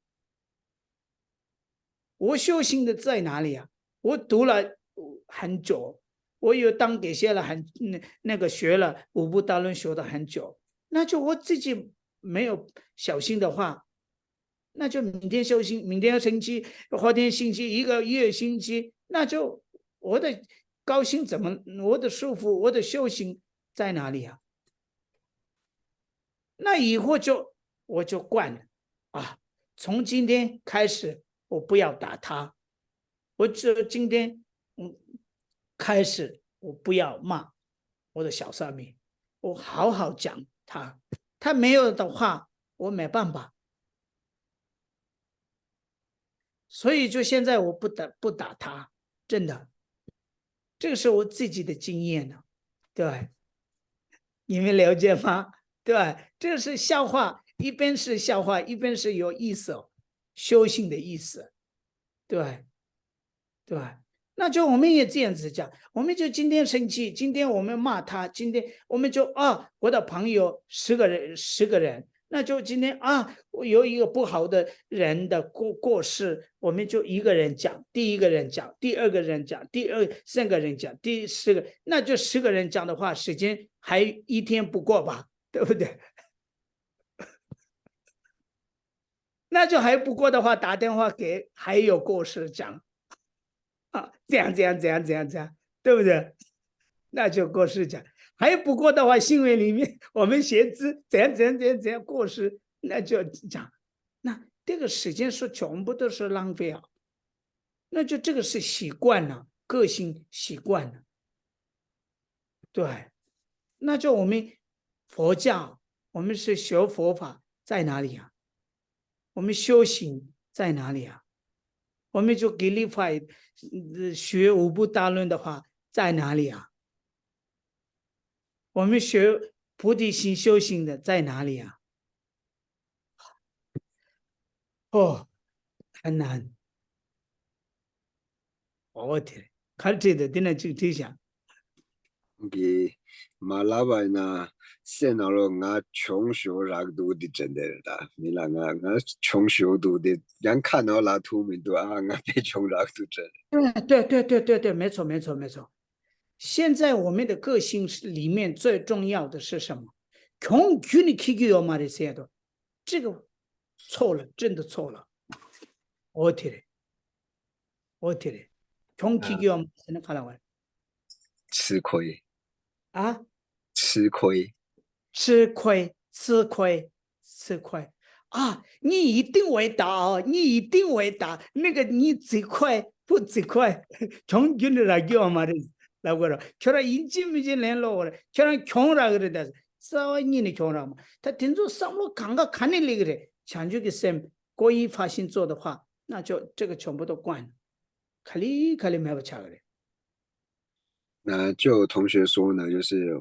我修行的在哪里啊？我读了很久，我有当给学了很那那个学了五部大论学的很久，那就我自己没有小心的话，那就明天修行，明天生气，后天星期一个月星期，那就我的高兴怎么，我的舒服，我的修行在哪里啊？那以后就我就惯了啊，从今天开始我不要打他，我就今天嗯开始我不要骂我的小沙弥，我好好讲他，他没有的话我没办法。所以就现在我不打不打他，真的，这个是我自己的经验呢，对，你们了解吗？对，这是笑话，一边是笑话，一边是有意思哦，修行的意思，对，对。那就我们也这样子讲，我们就今天生气，今天我们骂他，今天我们就啊，我的朋友十个人，十个人，那就今天啊，我有一个不好的人的过过世，我们就一个人讲，第一个人讲，第二个人讲，第二三个人讲，第十个，那就十个人讲的话，时间还一天不够吧，对不对？那就还不够的话，打电话给还有过世讲啊，这样这样这样这样这样，对不对？那就过世讲，还不够的话，新闻里面我们写字怎样怎样怎样怎样过世，那就讲，那这个时间是全部都是浪费啊。那就这个是习惯了，个性习惯了。对，那就我们佛教，我们是学佛法在哪里啊？我们修行在哪里啊？我们就给立法学五部大论的话在哪里啊？我们学菩提心修行的在哪里啊？哦，很难。འོ་དེ་ག་རེ་བྲིས་འདུག་འདི་ན་གཅིག་བྲིས་ཤག་གི་མ་ལབ་པ་ཡིན་ན་སེམས་ནང་ལོགས་ང་ཆུང་ཞེ་པོ་རག་འདུག་འདི་དྲན་བསྡད་རེད། ད་མི་ལ་ང་ང་ཆུང་ཞེ་པོ་འདུག་འདི་ཡང་ཁ་ནང་ལ་ཐུག་མི་འདུག་ཨ་ང་དཔེ་ཆུང་རག་འདུག་དྲན། 对对对对对对，没错没错没错。现在我们的个性里面最重要的是什么？ གྱོང་རྒྱུ་ནི་འཁྱེར་རྒྱུ་ཡོད་མ་རེད་ཟེར་ཡ་དོ། 这个错了，真的错了。 འོ་དེ་རེད། འོ་དེ་རེད། གྱོང་འཁྱེར་རྒྱུ་ཡོད་མ་རེད་ཟེར་ན་ག་ལ་བ་རེད། 吃亏，啊？ 吃亏。 吃亏，吃亏，吃亏。啊，你一定会打哦，你一定会打，那个你几块不几块， གྱོང་རྒྱུ་ནི་རག་རྒྱུ་ཡོད་མ་རེད་ལབ་དགོས་རེད། ཁྱོད་རང་ཡིན་གཅིག་མིན་གཅིག་ལན་སློག་དགོས་རེད། ཁྱོད་རང་གྱོང་རག་གི་རེད་ད། རྩ་བ་ཉིད་ནས་གྱོང་རག་མ། ད་དེ་ཚོ་བསམ་བློ་གང་ག་ག་ནས་སླེབས་ཀྱི་རེད། བྱང་ཆུབ་ཀྱི་སེམས་故意发心做的话，那就这个全部都怪你。 ག་ལེ་ག་ལེ་མེད་པ་ཆགས་ཀྱི་རེད། 那就有同学说呢，就是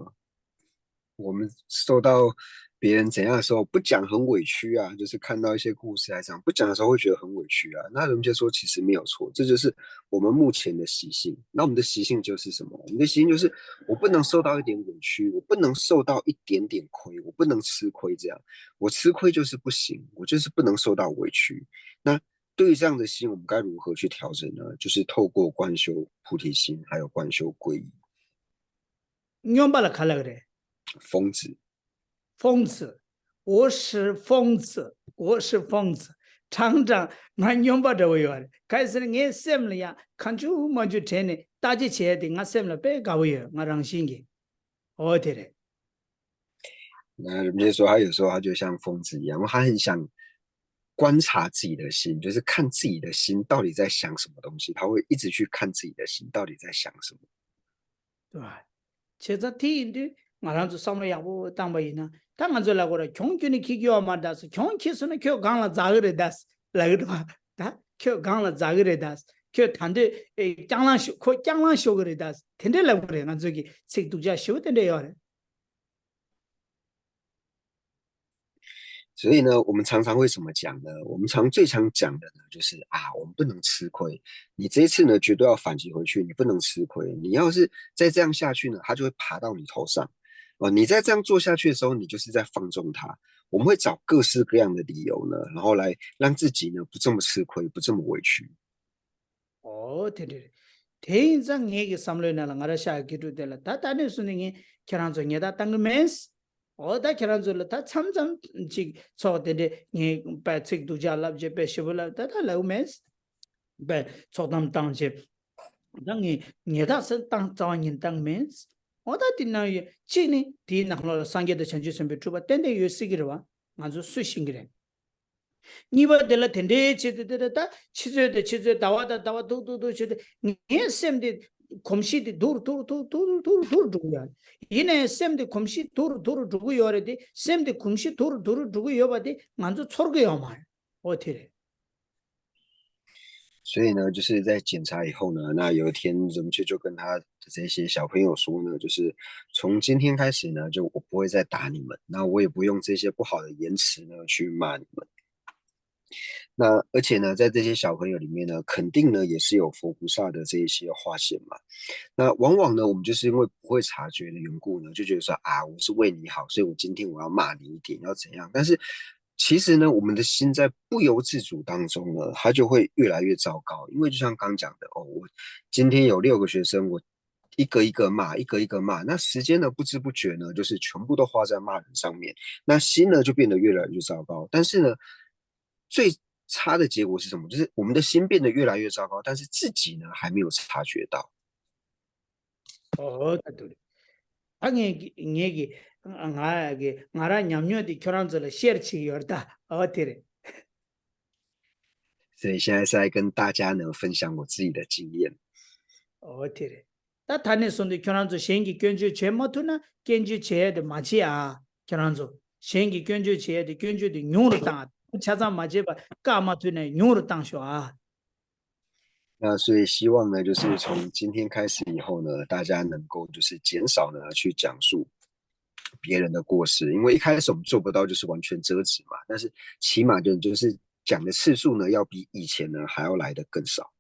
我们受到别人怎样的时候，不讲很委屈啊，就是看到一些故事来讲，不讲的时候会觉得很委屈啊。那人家说其实没有错，这就是我们目前的习性。那我们的习性就是什么？我们的习性就是我不能受到一点委屈，我不能受到一点点亏，我不能吃亏，这样我吃亏就是不行，我就是不能受到委屈。那对于这样的心，我们该如何去调整呢？就是透过观修菩提心，还有观修皈依。 སྨྱོན་པ་ལ་ག་ལབ་རེད། 疯子。 疯子， 我是疯子， 我是疯子。 常常ང་སྨྱོན་པ་འདྲ་བོ་ཡོད་རེད། གལ་སྲིད་ངའི་སེམས་ལ་ཡང་གང་བྱུང་མང་བྱུང་དྲན་ནས་བརྟག་དཔྱད་བྱས་ཏེ་ང་སེམས་ལ་དཔེ་དགའ་བོ་ཡོད། ང་རང་བཞིན་གྱིས། འོ་དེ་རེད། 那人家说他有时候他就像疯子一样，他很想观察自己的心，就是看自己的心到底在想什么东西，他会一直去看自己的心到底在想什么。 对吧？ བྱས་ཙང་དེ་ཡིན་དུས་ང་རང་ཚོ་བསམ་བློ་ཡག་པོ་བཏང་པ་ཡིན་ན། ད་ང་ཚོ་ལབ་དགོས་རེད། གྱོང་ཁྱོན་ནས་འཁྱེར་རྒྱུ་ཡོད་མ་རེད་ད་ཟེར། གྱོང་འཁྱེར་སོང་ན་ཁྱོད་སྒང་ལ་འཛག་གི་རེད་ད་ལབ་གི་འདུག་བ། ད་ཁྱོད་སྒང་ལ་འཛག་གི་རེད་ད། ཁྱོད་ད་འདོད་ཨེ་རྐྱང་ལངས་ཤོག་ཁོ་རྐྱང་ལངས་ཤོག་གི་རེད་ད། དེ་འདྲས་ལབ་དགོས་རེད། ང་ཚོ་གི་ཚིག་སྡུག་ཅག་ཞེ་པོ་དེ་འདྲས་ཡོད་རེད། 所以呢，我们常常会怎么讲呢？我们常最常讲的呢，就是啊，我们不能吃亏。你这一次呢，绝对要反击回去，你不能吃亏。你要是再这样下去呢，它就会爬到你头上。哦，你再这样做下去的时候，你就是在放纵它。我们会找各式各样的理由呢，然后来让自己呢不这么吃亏，不这么委屈。 འོ་དེ་འདྲ་རེད། དེ་ཡིན་ཙང་ངེད་ཀྱི་བསམ་བློའི་ནང་ལ་ང་རང་ཤག་དགེ་ཕྲུག་དེ་ལ་ད་ད་ནས་བཟུང་ནས་ངས་ཁྱེད་རང་ཚོ་ཉེས་རྡུང་བཏང་གི་མེད། འོ་ད་ཁྱེད་རང་ཚོ་ལ་ད་མཚམས་མཚམས་ཅིག་ཚོགས་དེ་འདྲས་ངས་དཔེ་ཚིག་སྡུག་ཅག་ལབ་རྗེས་དཔེ་ཞེ་པོ་ལབ་ད་ད་ལབ་གི་མེད། དཔེ་ཚོགས་གཏམ་བཏང་རྗེས་ད་ངས་ཉེས་རྡུང་སེ་བཏང་རྩ་བ་ཉིད་བཏང་གི་མེད། འོ་ད་དེ་ནང་ཡོད་གཅིག་ནི་དེའི་ནང་ལོགས་ལ་སངས་རྒྱས་དང་བྱང་ཆུབ་སེམས་དཔའི་སྤྲུལ་པ་ཏན་ཏན་ཡོད་སྲིད་ཀྱི་རེད་བ། ང་ཚོ་སུས་ཤེས་ཀྱི་རེད། གཉིས་པ་དེ་ལ་དེ་འདྲའི་ཆེད་དུ་དེ་ལ་ད་ཕྱི་ཚོད་དང་ཕྱི་ཚོད་ཟླ་བ་དང་ཟླ་བ་ཐུག་ཐུག་ཐུག་བྱེད་དུས་ངའི་སེམས་དེ་གོམས་གཤིས་དེ་དུར་དུར་དུར་དུར་དུར་དུར་འགྲོ་གི་ཡོད་རེད། ཡིན་ནའི་སེམས་དེ་གོམས་གཤིས་དུར་དུར་འགྲོ་གི་ཡོད་རེད་དེ། སེམས་དེ་གོམས་གཤིས་དུར་དུར་འགྲོ་གི་ཡོད་པ་དེ་ང་ཚོ་ཚོར་གི་ཡོད་མ་རེད། འོ་དེ་རེད། 所以呢，就是在检查以后呢，那有一天 Rinpoche 就跟他的这些小朋友说呢，就是从今天开始呢，就我不会再打你们，那我也不用这些不好的言辞呢去骂你们。那而且呢，在这些小朋友里面呢，肯定呢也是有佛菩萨的这一些化身嘛。那往往呢，我们就是因为不会察觉的缘故呢，就觉得说啊，我是为你好，所以我今天我要骂你一点，要怎样？但是其实呢，我们的心在不由自主当中呢，它就会越来越糟糕。因为就像刚讲的哦，我今天有六个学生，我一个一个骂，一个一个骂，那时间呢不知不觉呢，就是全部都花在骂人上面，那心呢就变得越来越糟糕。但是呢，最差的结果是什么？就是我们的心变得越来越糟糕，但是自己呢还没有察觉到。 འོ་ད་དུ་རེད། ད་ངས་ཀྱི་ངས་ཀྱི་ང་ཀྱི་ང་རང་ཉམས་མྱོང་དེ་ཁྱོད་རང་ཚོ་ལ་ཤེར་བྱེད་ཀྱི་ཡོད་རེད་ད། འོ་དེ་རེད། 所以现在是在跟大家呢分享我自己的经验。 འོ་དེ་རེད། ད་ད་ནས་བཟུང་སྟེ་ཁྱོད་རང་ཚོ་གཞན་གྱི་སྐྱོན་བརྗོད་བྱེད་མ་ཐུབ་ན་སྐྱོན་བརྗོད་བྱེད་ཡ་དེ་མ་བྱེད་ཨ། ཁྱོད་རང་ཚོ་གཞན་གྱི་སྐྱོན་བརྗོད་བྱེད་ཡ་དེ་སྐྱོན་བརྗོད་དེ་ཉུང་རུ་བཏང་ཨ། ཆ་ཚང་མ་བྱེད་པ་བཀག་མ་ཐུབ་ན་ཉུང་རུ་བཏང་ཤོག་ཨ། 那所以希望呢，就是从今天开始以后呢，大家能够就是减少呢去讲述别人的过失，因为一开始我们做不到就是完全遮止嘛，但是起码就就是讲的次数呢，要比以前呢还要来得更少。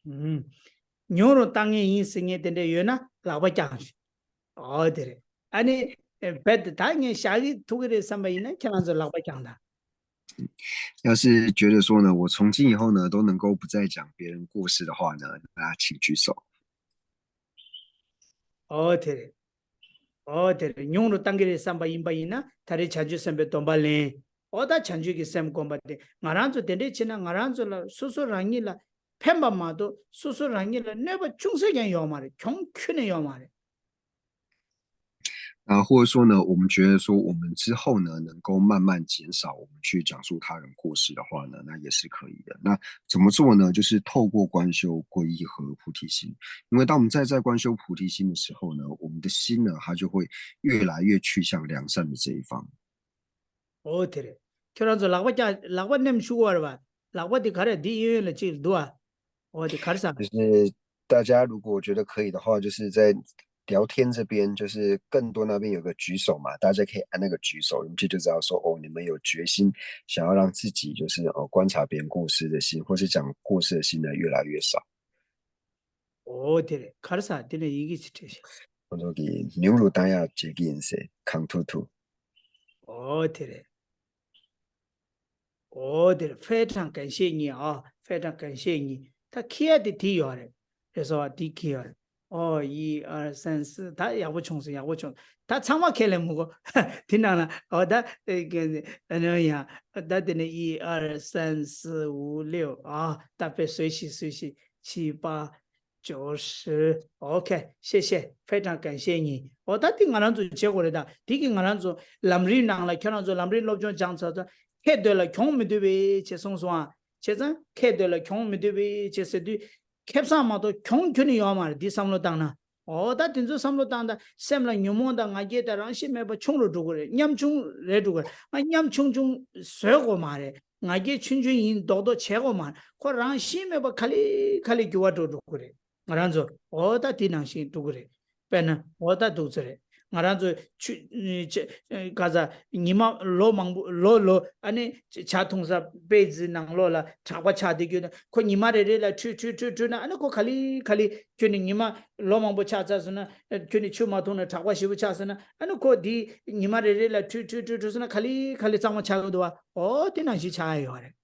ཉུང་རུ་བཏང་ངེས་ཡིན་ཟེར་ངེས་དེ་འདྲ་ཡོད་ན་ལག་པ་བརྐྱངས་ཤོག་འོ་དེ་རེད། ཨ་ནི་རྦད་དེ་ད་ངས་བཞག་གི་ཐུབ་ཀྱི་རེད་བསམ་པ་ཡིན་ན་ཁྱེད་རང་ཚོ་ལག་པ་བརྐྱངས་དང་། 要是觉得说呢，我从今以后呢都能够不再讲别人过失的话呢，那请举手。ཨོ་དེ་རེད། ཨོ་དེ་རེད། ཉུང་རུ་བཏང་གི་རེད་བསམ་པ་ཡིན་པ་ཡིན་ན་ད་རེས་བྱང་ཆུབ་སེམས་དཔའི་སྡོམ་པ་ལེན། ཨོ་ད་བྱང་ཆུབ་ཀྱི་སེམས་བསྒོམ་པ་དེ་ང་རང་ཚོ་དེ་འདྲས་བྱས་ན་ང་རང་ཚོ་ལ་སོ་སོ་རང་ཉིད་ལ་ཕན་པ་མ་གཏོགས་སོ་སོ་རང་ཉིད་ལ་གནོད་པ་ཅུང་ཟད་ཀྱང་ཡོད་མ་རེད། གྱོང་ཁྱོན་ནས་ཡོད་མ་རེད། 啊，或者说呢，我们觉得说我们之后呢，能够慢慢减少我们去讲述他人过失的话呢，那也是可以的。那怎么做呢？就是透过观修皈依和菩提心，因为当我们在在观修菩提心的时候呢，我们的心呢，它就会越来越去向良善的这一方。 ཨོ་དེ་རེད། ཁྱོད་རང་ཚོ་ལག་པ་བཀྱག་ལག་པ་མནན་བཞུགས་པ་རེད་པ། ལག་པ་དེ་ག་རེ་འདི་གཡས་གཡོན་ལ་གཅིག་འདུག་ཨ། ཨོ་དེ་ག་རེ་ཟ། 就是大家如果觉得可以的话，就是在聊天这边，就是更多那边有个举手嘛，大家可以按那个举手，你们就知道说哦，你们有决心想要让自己就是哦观察别人过失的心，或是讲过失的心呢越来越少。 ཨོ་དེ་རེད། ག་རེ་ཟ། དེ་ནས་ཡི་གེ་ཅིག་བྲིས་ཤག 我说给牛乳当要接近谁，扛突突。 ཨོ་དེ་རེད། ཨོ་དེ་རེད། 非常感谢你啊，非常感谢你。ད་ཁྱི་ཡ་དེ་དེ་ཡོད་རེད། རེད་སོ་བ་དེ་ཁྱི་ཡོད་རེད། ཨོ་ཡི་ཨར་སན་སི། ད་ཡག་པོ་བྱུང་སོང་། ཡག་པོ་བྱུང་། ད་ཚང་མ་ཁས་ལེན་མི་དགོས། དེ་ནང་ལ་ཨོ་ད་ཨ་ནི་ཡང་ད་དེ་ནས་ཡི་ཨར་སན་སི་འུ་ལེའོ། ཨ་ད་དཔེ་བཟོས་ཤིག་བཟོས་ཤིག 七八九十。OK，谢谢，非常感谢你。ཨོ་ད་དེ་ང་རང་ཚོ་བྱེད་དགོས་རེད། ད་དེ་གི་ང་རང་ཚོ་ལམ་རིམ་ནང་ལ་ཁྱོད་རང་ཚོ་ལམ་རིམ་སློབ་སྦྱོང་སྦྱངས་ཚར་ཚར། ཁེ་འདོད་ལ་གྱོང་མི་འདོད་པའི་ཆེད་གསུངས་སོང་ཨ། བྱས་ཙང་ཁེ་འདོད་ལ་གྱོང་མི་འདོད་པའི་ཆེད་ཟེར་དུས། ཁེ་བཟང་མ་གཏོགས་གྱོང་ཁྱོན་ནས་ཡོད་མ་རེད། འདི་བསམ་བློ་བཏང་ན། ཨོ་ད་དེ་ཚོ་བསམ་བློ་བཏང་ད་སེམས་ལ་ཉོན་མོངས་དང་ང་རྒྱལ་དང་རང་ཤེད་མེད་པ་ཆུང་རུ་འགྲོ་གི་རེད། ཉམ་ཆུང་རེད་འགྲོ་གི་རེད། ང་ཉམ་ཆུང་ཆུང་བཟོས་དགོས་མ་རེད། ང་རྒྱལ་ཆུང་ཆུང་ཡིན་མདོག་མདོག་བྱེད་དགོས་མ་རེད། ཁོ་རང་ཤེད་མེད་པ་ག་ལེ་ག་ལེ་འགྱུར་བ་འགྲོ་འགྲོ་གི་རེད། ང་རང་ཚོ་ཨོ་ད་དེ་ནང་བཞིན་འགྲོ་གི་རེད། དཔེར་ན་ཨོ་ད་འདུག་ཚོད་རེད། ང་རང་ཚོ་ཆུ་ཆ་ག་ས་ཉི་མ་ལོ་མང་པོ་ལོ་ལོ་ཨ་ནི་ཇ་འཐུང་ས་པེ་ཙི་ནང་ལོགས་ལ་གྲགས་པ་ཆགས་བསྡད་རྒྱུ་ན། ཁོ་ཉི་མ་རེ་རེ་ལ་ཁྲུས་ཁྲུས་ཁྲུས་ཁྲུས་ན། ཨ་ནི་ཁོ་ག་ལེ་ག་ལེ་ཁྱོད་ནི་ཉི་མ་ལོ་མང་པོ་ཆགས་ཚར་སོང་ན། ཁྱོད་ནི་ཆུ་མ་འཐུང་ན་གྲགས་པ་ཞེ་པོ་ཆགས་སོང་ན། ཨ་ནི་ཁོ་འདི་ཉི་མ་རེ་རེ་ལ་ཁྲུས་ཁྲུས་ཁྲུས་ཁྲུས་སོང་ན་ག་ལེ་ག་ལེ་གཙང་མ་ཆགས་ཀྱི་འདུག་བ། ཨོ་དེ་ནང་བཞིན་ཆགས་ཡ་ཡོད་རེད།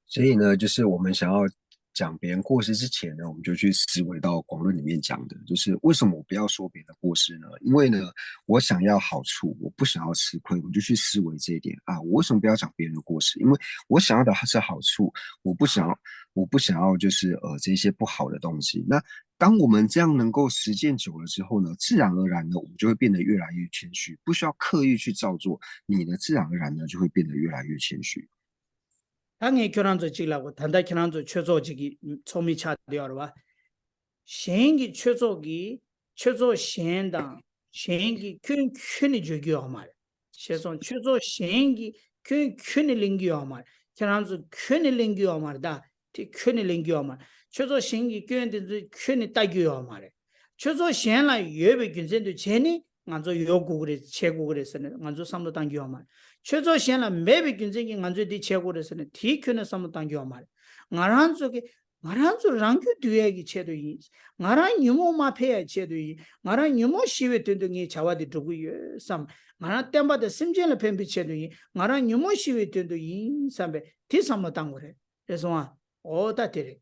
所以呢，就是我们想要讲别人过失之前呢，我们就去思维到广论里面讲的，就是为什么我不要说别人的过失呢？因为呢，我想要好处，我不想要吃亏，我就去思维这一点啊。我为什么不要讲别人的过失？因为我想要的是好处，我不想要，我不想要就是呃这些不好的东西。那当我们这样能够实践久了之后呢，自然而然呢，我们就会变得越来越谦虚，不需要刻意去造作，你呢，自然而然呢就会变得越来越谦虚。 ད་ངས་ཁྱོད་རང་ཚོ་གཅིག་ལབ་གོ། ད་ལྟ་ཁྱེད་རང་ཚོ་ཆོས་ཚོགས་གཅིག་གི་ཚོགས་མི་ཆགས་བསྡད་ཡོད་རེད་བ། གཞན་གྱི་ཆོས་ཚོགས་ཀྱི་ཆོས་ཚོགས་གཞན་དང་གཞན་གྱི་སྐྱོན་ཁྱོན་ནས་བརྗོད་རྒྱུ་ཡོད་མ་རེད། ཤེས་སོང་། ཆོས་ཚོགས་གཞན་གྱི་སྐྱོན་ཁྱོན་ནས་གླེང་རྒྱུ་ཡོད་མ་རེད། ཁྱེད་རང་ཚོ་ཁྱོན་ནས་གླེང་རྒྱུ་ཡོད་མ་རེད། ད་དེ་ཁྱོན་ནས་གླེང་རྒྱུ་ཡོད་མ་རེད། ཆོས་ཚོགས་གཞན་གྱི་སྐྱོན་དེ་ཚོ་ཁྱོན་ནས་ལྟ་རྒྱུ་ཡོད་མ་རེད། ཆོས་ཚོགས་གཞན་ལ་ཡོད་པའི་རྒྱུ་མཚན་དུ་བྱས་ནས་ང་ཚོ་ཡོད་དགོས་ཀྱི་རེད། བྱེད་དགོས་ཀྱི་རེད་ཟེར་ནས་ང་ཚོ་བསམ་བློ་བཏང་རྒྱུ་ཡོད་མ་རེད། ཆོས་ཚོགས་གཞན་ལ་མེད་པའི་རྒྱུ་མཚན་གྱིས་ང་ཚོས་འདི་བྱེད་དགོས་རེད་ཟེར་ནས་དེའི་ཁྱོན་ནས་བསམ་བློ་བཏང་རྒྱུ་ཡོད་མ་རེད། ང་རང་ཚོ་གི་ང་རང་ཚོ་རང་རྒྱུད་འདུལ་ཡས་ཀྱི་ཆེད་དུ་ཡིན། ང་རང་ཉོན་མོངས་མ་འཕེལ་ཡས་ཆེད་དུ་ཡིན། ང་རང་ཉོན་མོངས་ཞི་བའི་དོན་དུ་ངས་བྱ་བ་འདི་སྒྲུབ་ཀྱི་ཡོད་བསམ། ང་རང་བསྟན་པ་དང་སེམས་ཅན་ལ་ཕན་པའི་ཆེད་དུ་ཡིན། ང་རང་ཉོན་མོངས་ཞི་བའི་དོན་དུ་ཡིན་བསམ་པས་དེ་བསམ་བློ་བཏང་དགོས་རེད། རེད་སོང་ཨ། ཨོ་ད་དེ་རེད།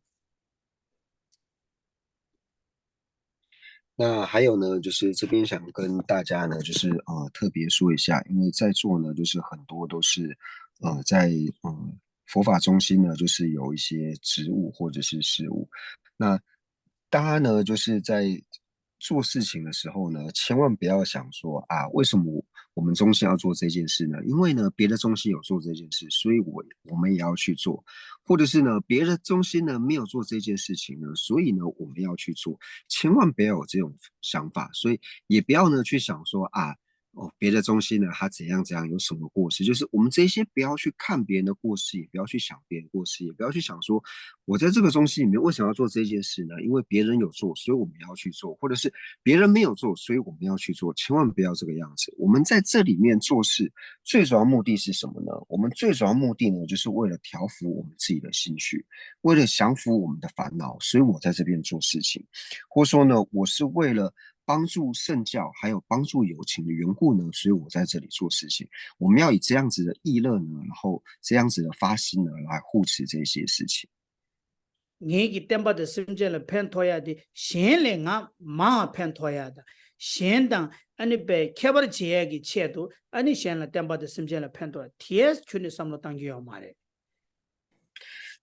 那还有呢，就是这边想跟大家呢，就是呃特别说一下，因为在座呢，就是很多都是呃在呃佛法中心呢，就是有一些职务或者是事务。那大家呢，就是在做事情的时候呢，千万不要想说啊，为什么我们中心要做这件事呢？因为呢，别的中心有做这件事，所以我我们也要去做，或者是呢，别的中心呢没有做这件事情呢，所以呢我们要去做，千万不要有这种想法，所以也不要呢去想说啊。哦，别的中心呢，他怎样怎样有什么过失，就是我们这些不要去看别人的过失，也不要去想别人过失，也不要去想说我在这个中心里面为什么要做这件事呢？因为别人有做，所以我们要去做，或者是别人没有做，所以我们要去做，千万不要这个样子。我们在这里面做事，最主要目的是什么呢？我们最主要目的呢，就是为了调伏我们自己的心绪，为了降服我们的烦恼，所以我在这边做事情，或说呢，我是为了帮助圣教还有帮助友情的缘故呢，所以我在这里做事情。我们要以这样子的意乐呢，然后这样子的发心呢，来护持这些事情。ངེད་ཀྱི་བསྟན་པ་དང་སེམས་ཅན་ལ་ཕན་ཐོགས་ཡ་དེ་གཞན་ལས་ང་མང་བ་ཕན་ཐོགས་ཡ་དང་། གཞན་དང་ཨ་ནི་པའི་ཁྱད་པར་འབྱེད་ཡ་གི་ཆེད་དུ་ཨ་ནི་གཞན་ལ་བསྟན་པ་དང་སེམས་ཅན་ལ་ཕན་ཐོགས་ཡ་དེ་ཁྱོན་ནས་བསམ་བློ་བཏང་རྒྱུ་ཡོད་མ་རེད།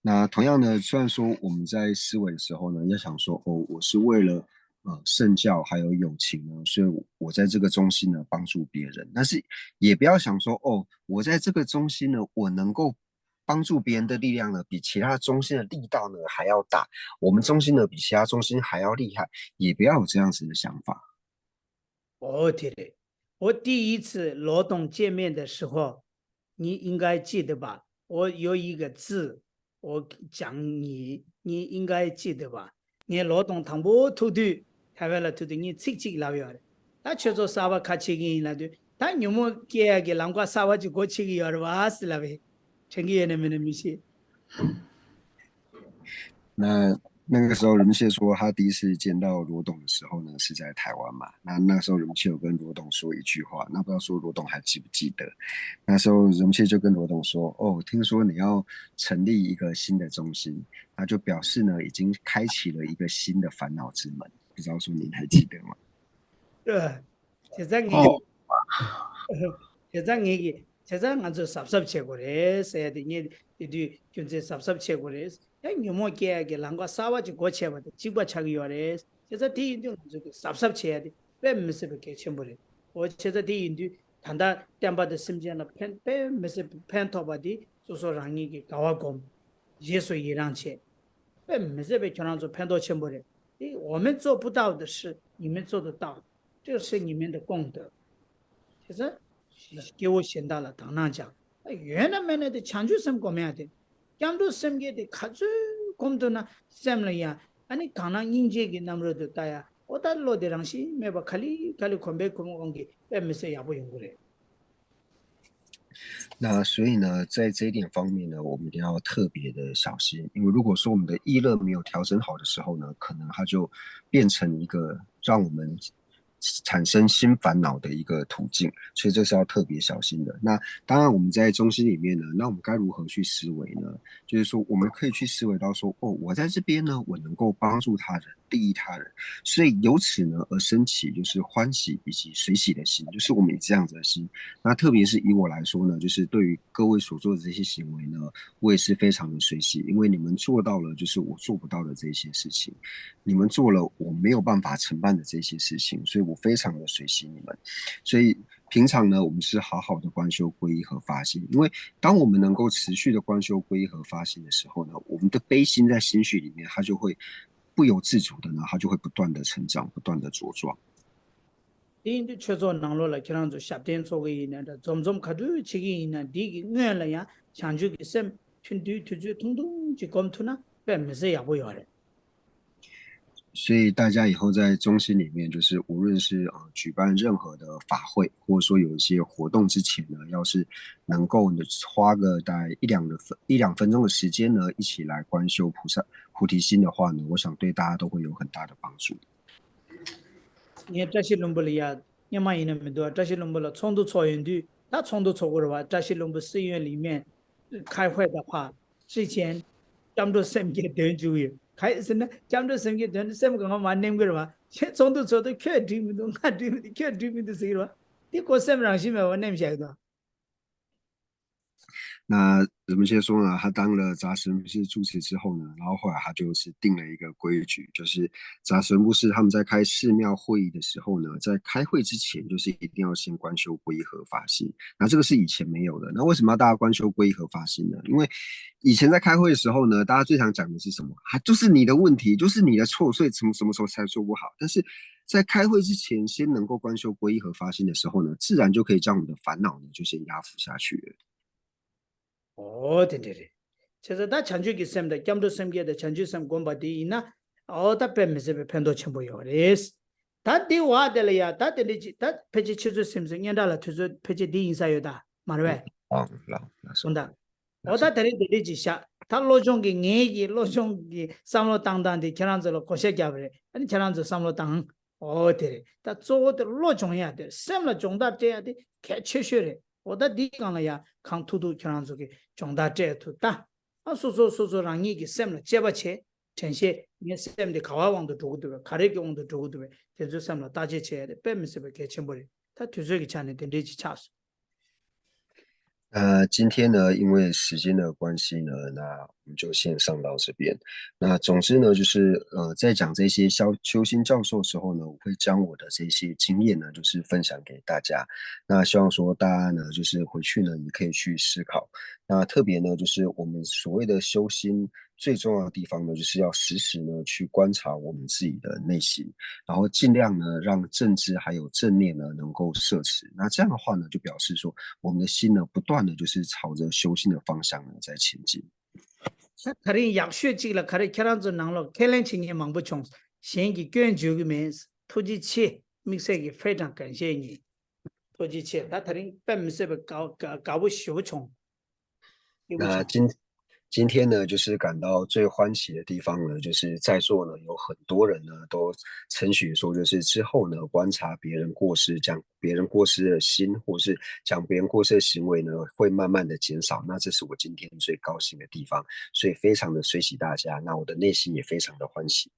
那同样呢，虽然说我们在思维的时候呢，要想说哦，我是为了呃圣教还有友情呢，所以我在这个中心呢帮助别人，但是也不要想说哦，我在这个中心呢，我能够帮助别人的力量呢，比其他中心的力道呢还要大，我们中心呢比其他中心还要厉害，也不要有这样子的想法。 哦，对嘞，我第一次罗董见面的时候，你应该记得吧？我有一个字，我讲你，你应该记得吧？ངས་ལོ་དང་དང་པོ་ཐུག་དུས་ཐའེ་ཝན་ལ་ཐུག་དུས་ངས་ཚིག་གཅིག་ལབ་ཡོད་རེད། ད་ཁྱོད་ཚོ་གསར་པ་ཁ་ཕྱེ་གི་ཡིན་ལབ་དུས་ད་ཉོན་མོངས་སྐྱེ་ཡ་གི་ལམ་ཁ་གསར་པ་ཅིག་སྒོ་ཕྱེ་གི་ཡོད་རེད་བ་ཟེར་ལབ་པས། དྲན་གི་ཡོད་ན་མེད་ན་མི་ཤེས། 那那个时候，任谢说他第一次见到罗董的时候呢，是在台湾嘛。那那时候任谢有跟罗董说一句话，那不知道说罗董还记不记得？那时候任谢就跟罗董说：“哦，听说你要成立一个新的中心，那就表示呢，已经开启了一个新的烦恼之门。不知道说您还记得吗？” 对，现在你，现在你给，现在俺就啥啥结果嘞，谁的你，你对，现在啥啥结果嘞？哎，你莫给给啷个啥话就过去吧，几百千个月嘞，现在第一顿俺就啥啥切的，别没事不给钱不嘞。我现在第一顿，谈到两百的时间了，骗别没事骗头发的，就说让你给搞啊工，耶稣也让钱，别没事被全让做骗到钱不嘞。我们做不到的事，你们做得到。 这个是你们的功德。其实给我显大了，当然讲，原来没来的抢救生过没的，讲究生给的卡住功德呢，生了呀，俺你刚刚迎接给那么多大呀，我到落的让心没把卡里卡里空白空空给，也没事也不用过嘞。 那所以呢，在这一点方面呢，我们一定要特别的小心，因为如果说我们的意乐没有调整好的时候呢，可能它就变成一个让我们产生新烦恼的一个途径，所以这是要特别小心的。那当然，我们在中心里面呢，那我们该如何去思维呢？就是说，我们可以去思维到说，哦，我在这边呢，我能够帮助他人，利益他人，所以由此呢而升起就是欢喜以及随喜的心，就是我们以这样子的心。那特别是以我来说呢，就是对于各位所做的这些行为呢，我也是非常的随喜，因为你们做到了就是我做不到的这些事情，你们做了我没有办法承办的这些事情，所以我非常的随喜你们。所以平常呢，我们是好好的观修皈依和发心，因为当我们能够持续的观修皈依和发心的时候呢，我们的悲心在心绪里面，它就会不由自主的呢，它就会不断的成长，不断的茁壮。 དེ་ཡིན་དུས་ཆོས་ཚོགས་ནང་ལོགས་ལ་ཁྱེད་རང་ཚོ་ཞབས་བརྟན་ཚོགས་ཀྱི་ཡིན་ན་འདྲ། འཛོམས་འཛོམས་ག་དུས་བྱེད་ཀྱི་ཡིན་ན་འདི་གི་སྔོན་ལ་ཡང་བྱང་ཆུབ་ཀྱི་སེམས་ཐུན་དུས་དུས་ཚོད་ཐུང་ཐུང་ཅིག་སྒོམ་ཐུབ་ན་དཔེ་མི་སྲིད་ཡག་པོ་ཡོད་རེད། 所以大家以后在中心里面，就是无论是呃举办任何的法会，或者说有一些活动之前呢，要是能够呢花个大概一两个分一两分钟的时间呢，一起来观修菩萨菩提心的话呢，我想对大家都会有很大的帮助。 ངས་བཀྲ་ཤིས་ལྷུན་པོ་ལ་ཡ་སྔོན་མ་ཡིན་ན་མི་འདུག་བཀྲ་ཤིས་ལྷུན་པོ་ལ་ཚོགས་འདུ་ཚོགས་ཡོང་དུས་ད་ཚོགས་འདུ་ཚོགས་དགོས་རེད་བ། བཀྲ་ཤིས་ལྷུན་པོ་སྲིད་ཡོན་ལི་མེན་开会的话之前སྐྱབས་འགྲོ་སེམས་བསྐྱེད་འདོན་བཅུག་ཡོད། ག་ཡིན་ཟེར་ན་སྐྱབས་འགྲོ་སེམས་བསྐྱེད་འདོན་ནས་སེམས་གང་མ་ནེམ་གི་རེད་བ། ཁྱེད་ཚོགས་འདུ་ཚོགས་དུས་ཁྱོད་འགྲིག་མི་འདུག་ང་འགྲིག་མི་འདུག་ཁྱོད་འགྲིག་མི་འདུག་ཟེར་གི་རེད་བ། འདི་ཁོ་སེམས་རང་བཞིན་མེད་པ་ནེམ་བཞག་གི་འདུག 那人们先说呢，他当了扎什不是住持之后呢，然后后来他就是定了一个规矩，就是扎什不是他们在开寺庙会议的时候呢，在开会之前就是一定要先观修皈依和法师。那这个是以前没有的。那为什么要大家观修皈依和法师呢？因为以前在开会的时候呢，大家最常讲的是什么？啊，就是你的问题，就是你的错，所以什么什么时候才做不好？但是在开会之前，先能够观修皈依和发心的时候呢，自然就可以将我们的烦恼呢，就先压服下去了。 ཨོ་དེ་འདྲ་རེད། བྱས་ཙང་ད་བྱང་ཆུབ་ཀྱི་སེམས་དང་སྐྱབས་འགྲོ་སེམས་བསྐྱེད་དང་བྱང་ཆུབ་སེམས་བསྒོམ་པ་དེ་ཡིན་ན་ཨོ་ད་དཔེ་མི་སྲིད་པའི་ཕན་ཐོགས་ཆེན་པོ་ཡོད་རེད། ད་འདི་བ་དེ་ལ་ཡ་ད་དེ་འདྲ་ཅིག་ད་ཕལ་ཆེར་ཁྱེད་ཚོའི་སེམས་སུ་སྙན་གྲགས་ལ་དུས་ཚོད་ཕལ་ཆེར་འདི་ཡིན་ས་ཡོད་ད་མ་རེད་པས། སོང་ད། ཨོ་ད་དེ་རིང་དེ་འདྲ་ཅིག་བཞག་ད་བློ་སྦྱོང་གི་ངེད་ཀྱི་བློ་སྦྱོང་གི་བསམ་བློ་བཏང་སྟངས་དེ་ཁྱེད་རང་ཚོ་ལ་གོ་ཤ་རྒྱབ་པ་རེད། ཨ་ནི་ཁྱེད་རང་ཚོ་བསམ་བློ་བཏང་། ཨོ་དེ་རེད། ད་གཙོ་བོ་དེ་བློ་སྦྱོང་ཡ་དེ་སེམས་ལ་སྦྱོང་བརྡར་སྤྲད་ཡ་དེ་གལ་ཆེ་ཤོས་རེད། ཨོ་ད་འདིའི་སྒང་ལ་ཡ་གང་ཐུབ་ཐུབ་ཁྱེད་རང་ཚོ་གི་སྦྱོང་བརྡར་སྤྲད་ཐུབ་ད། ཨ་སོ་སོ་སོ་སོ་རང་ཉིད་ཀྱི་སེམས་ལ་དཔྱད་པ་བྱེད། དྲན་ཤེས། ངའི་སེམས་འདི་ག་བ་དབང་དུ་འགྲོ་གི་འདུག་པས། ག་རེ་གི་དབང་དུ་འགྲོ་གི་འདུག་པས། དེ་ཚོའི་སེམས་ལ་བརྟག་དཔྱད་བྱེད་ཡ་དེ་དཔེ་མི་སྲིད་པའི་གལ་ཆེན་པོ་རེད། ད་དུས་ཚོད་ཀྱི་ཆ་ནས་དེ་འདྲའི་ཅིག་ཆགས་སོང་། 呃，今天呢，因为时间的关系呢，那我们就先上到这边。那总之呢，就是呃，在讲这些修修心教授的时候呢，我会将我的这些经验呢，就是分享给大家。那希望说大家呢，就是回去呢，也可以去思考。那特别呢，就是我们所谓的修心，最重要的地方呢，就是要时时呢去观察我们自己的内心，然后尽量呢让正知还有正念呢能够摄持。那这样的话呢，就表示说我们的心呢不断的就是朝着修心的方向呢在前进。 ད་དེ་རིང་ཡག་ཤོས་གཅིག་ལ་ག་རེ། ཁྱེད་རང་ཚོ་ནང་ལོགས་ཁས་ལེན་བྱེད་མཁན་མང་པོ་བྱུང་། གཞན་གྱིས་སྐྱོན་བརྗོད་ཀྱི་མེད། ཐུགས་རྗེ་ཆེ། དམིགས་བསལ་གྱི་非常感谢你། ཐུགས་རྗེ་ཆེ། ད་དེ་རིང་དཔེ་མི་སྲིད་པའི་དགའ་དགའ་དགའ་པོ་ཞེ་པོ་བྱུང་། སྐྱིད་པོ་བྱུང་那今今天呢，就是感到最欢喜的地方呢，就是在座呢有很多人呢都称许说，就是之后呢观察别人过失，讲别人过失的心，或是讲别人过失的行为呢，会慢慢的减少。那这是我今天最高兴的地方，所以非常的随喜大家。那我的内心也非常的欢喜。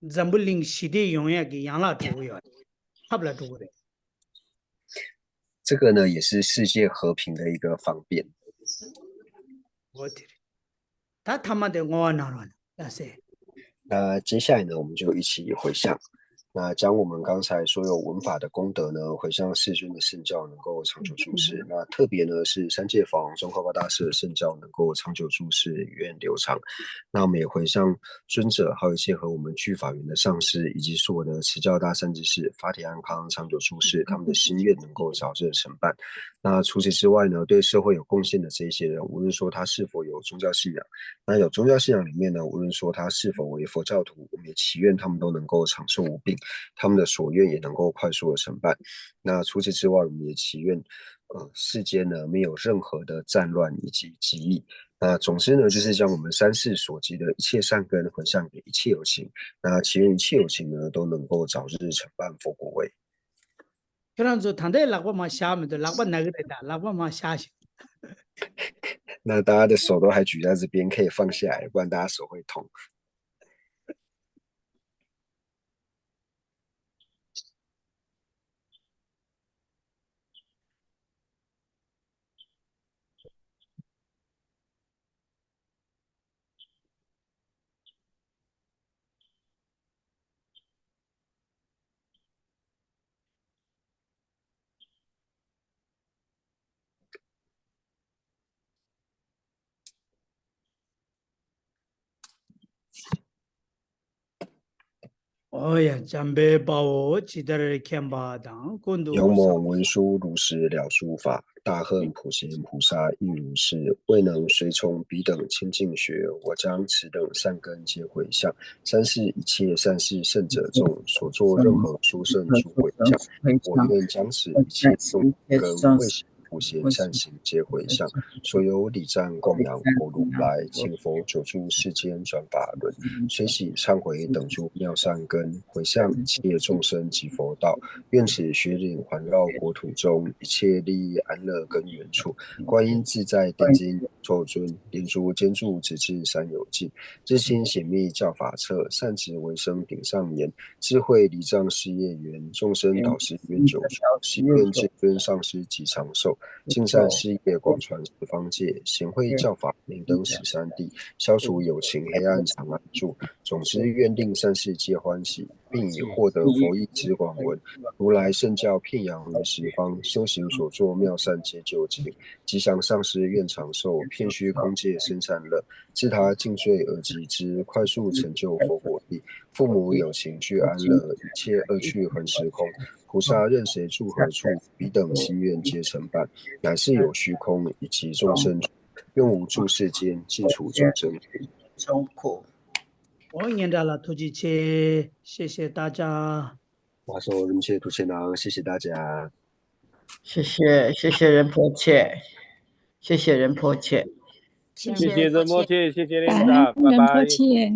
འཛམ་བུ་གླིང་ཞི་བདེ་ཡོང་ཡག་གི་ཡན་ལག་འགྲོ་གི་ཡོད་རེད། ཐབས་ལ་འགྲོ་གི་རེད། 这个呢，也是世界和平的一个方便。 འོ་དེ་རེད། ད་ཐ་མ་དེ་བསྔོ་བ་གནང་རོགས་གནང་། ལགས་སེ། 那接下来呢，我们就一起回向。那将我们刚才所有闻法的功德呢，回向世尊的圣教能够长久住世。那特别呢，是三界法王宗喀巴大师的圣教能够长久住世，源远流长。那我们也回向尊者，还有一切和我们具法缘的上师，以及所有的持教大善知识、法体安康、长久住世，他们的心愿能够早日成办。那除此之外呢，对社会有贡献的这一些人，无论说他是否有宗教信仰，那有宗教信仰里面呢，无论说他是否为佛教徒，我们也祈愿他们都能够长寿无病，他们的所愿也能够快速的成办。那除此之外，我们也祈愿，呃，世间呢没有任何的战乱以及疾疫。那总之呢，就是将我们三世所积的一切善根回向给一切有情。那祈愿一切有情呢都能够早日成办佛果位。 ཁྱེད་རང་ཚོ་ད་ལྟའི་ལག་པ་མར་བཞག་མི་འདུག་ལག་པ་ན་གི་རེད། ད་ལག་པ་མར་བཞག་ཞིག 那大家的手都还举在这边，可以放下来，不然大家手会痛。 ཨོ་ཡ། འཇམ་དཔལ་དཔའ་བོས་ཇི་ལྟར་མཁྱེན་པ་དང་། ཀུན་ཏུ། 勇猛文殊如实了诸法，大恨普贤菩萨亦如是，未能随从彼等清净学。我将此等善根皆回向三世一切善逝圣者众，所作任何殊胜诸回向。我愿将此一切众善根未 普贤善行皆回向，所有礼赞供养佛如来，请佛久住世间转法轮，随喜忏悔等诸妙善根，回向一切众生及佛道。愿此学忍环绕国土中，一切利益安乐根源处。观音自在殿金宇宙尊，莲足坚柱直至三有尽。日清显密教法彻，善止为生顶上莲。 智慧礼障事业圆，众生导师圆九处。祈愿至尊上师及长寿，尽善事业广传十方界。显慧教法明灯十三地，消除有情黑暗长安住。总之愿令善逝皆欢喜，并以获得佛意之广闻，如来圣教遍扬于十方。修行所作妙善皆究竟，吉祥上师愿长寿，遍虚空界生善乐。自他尽罪而及之，快速成就佛果地。 父母有情俱安乐，一切恶趣恒时空。菩萨任谁住何处，彼等心愿皆成办。乃至有虚空以及众生处，愿无住世间，尽除众生苦。 辛苦。 ཨོ་སྙན་གྲགས་ལ་ཐུགས་རྗེ་ཆེ། 谢谢大家。 我说人谢土钱郎，谢谢大家。 谢谢，谢谢仁波切，谢谢仁波切。谢谢仁波切，谢谢感恩仁波切。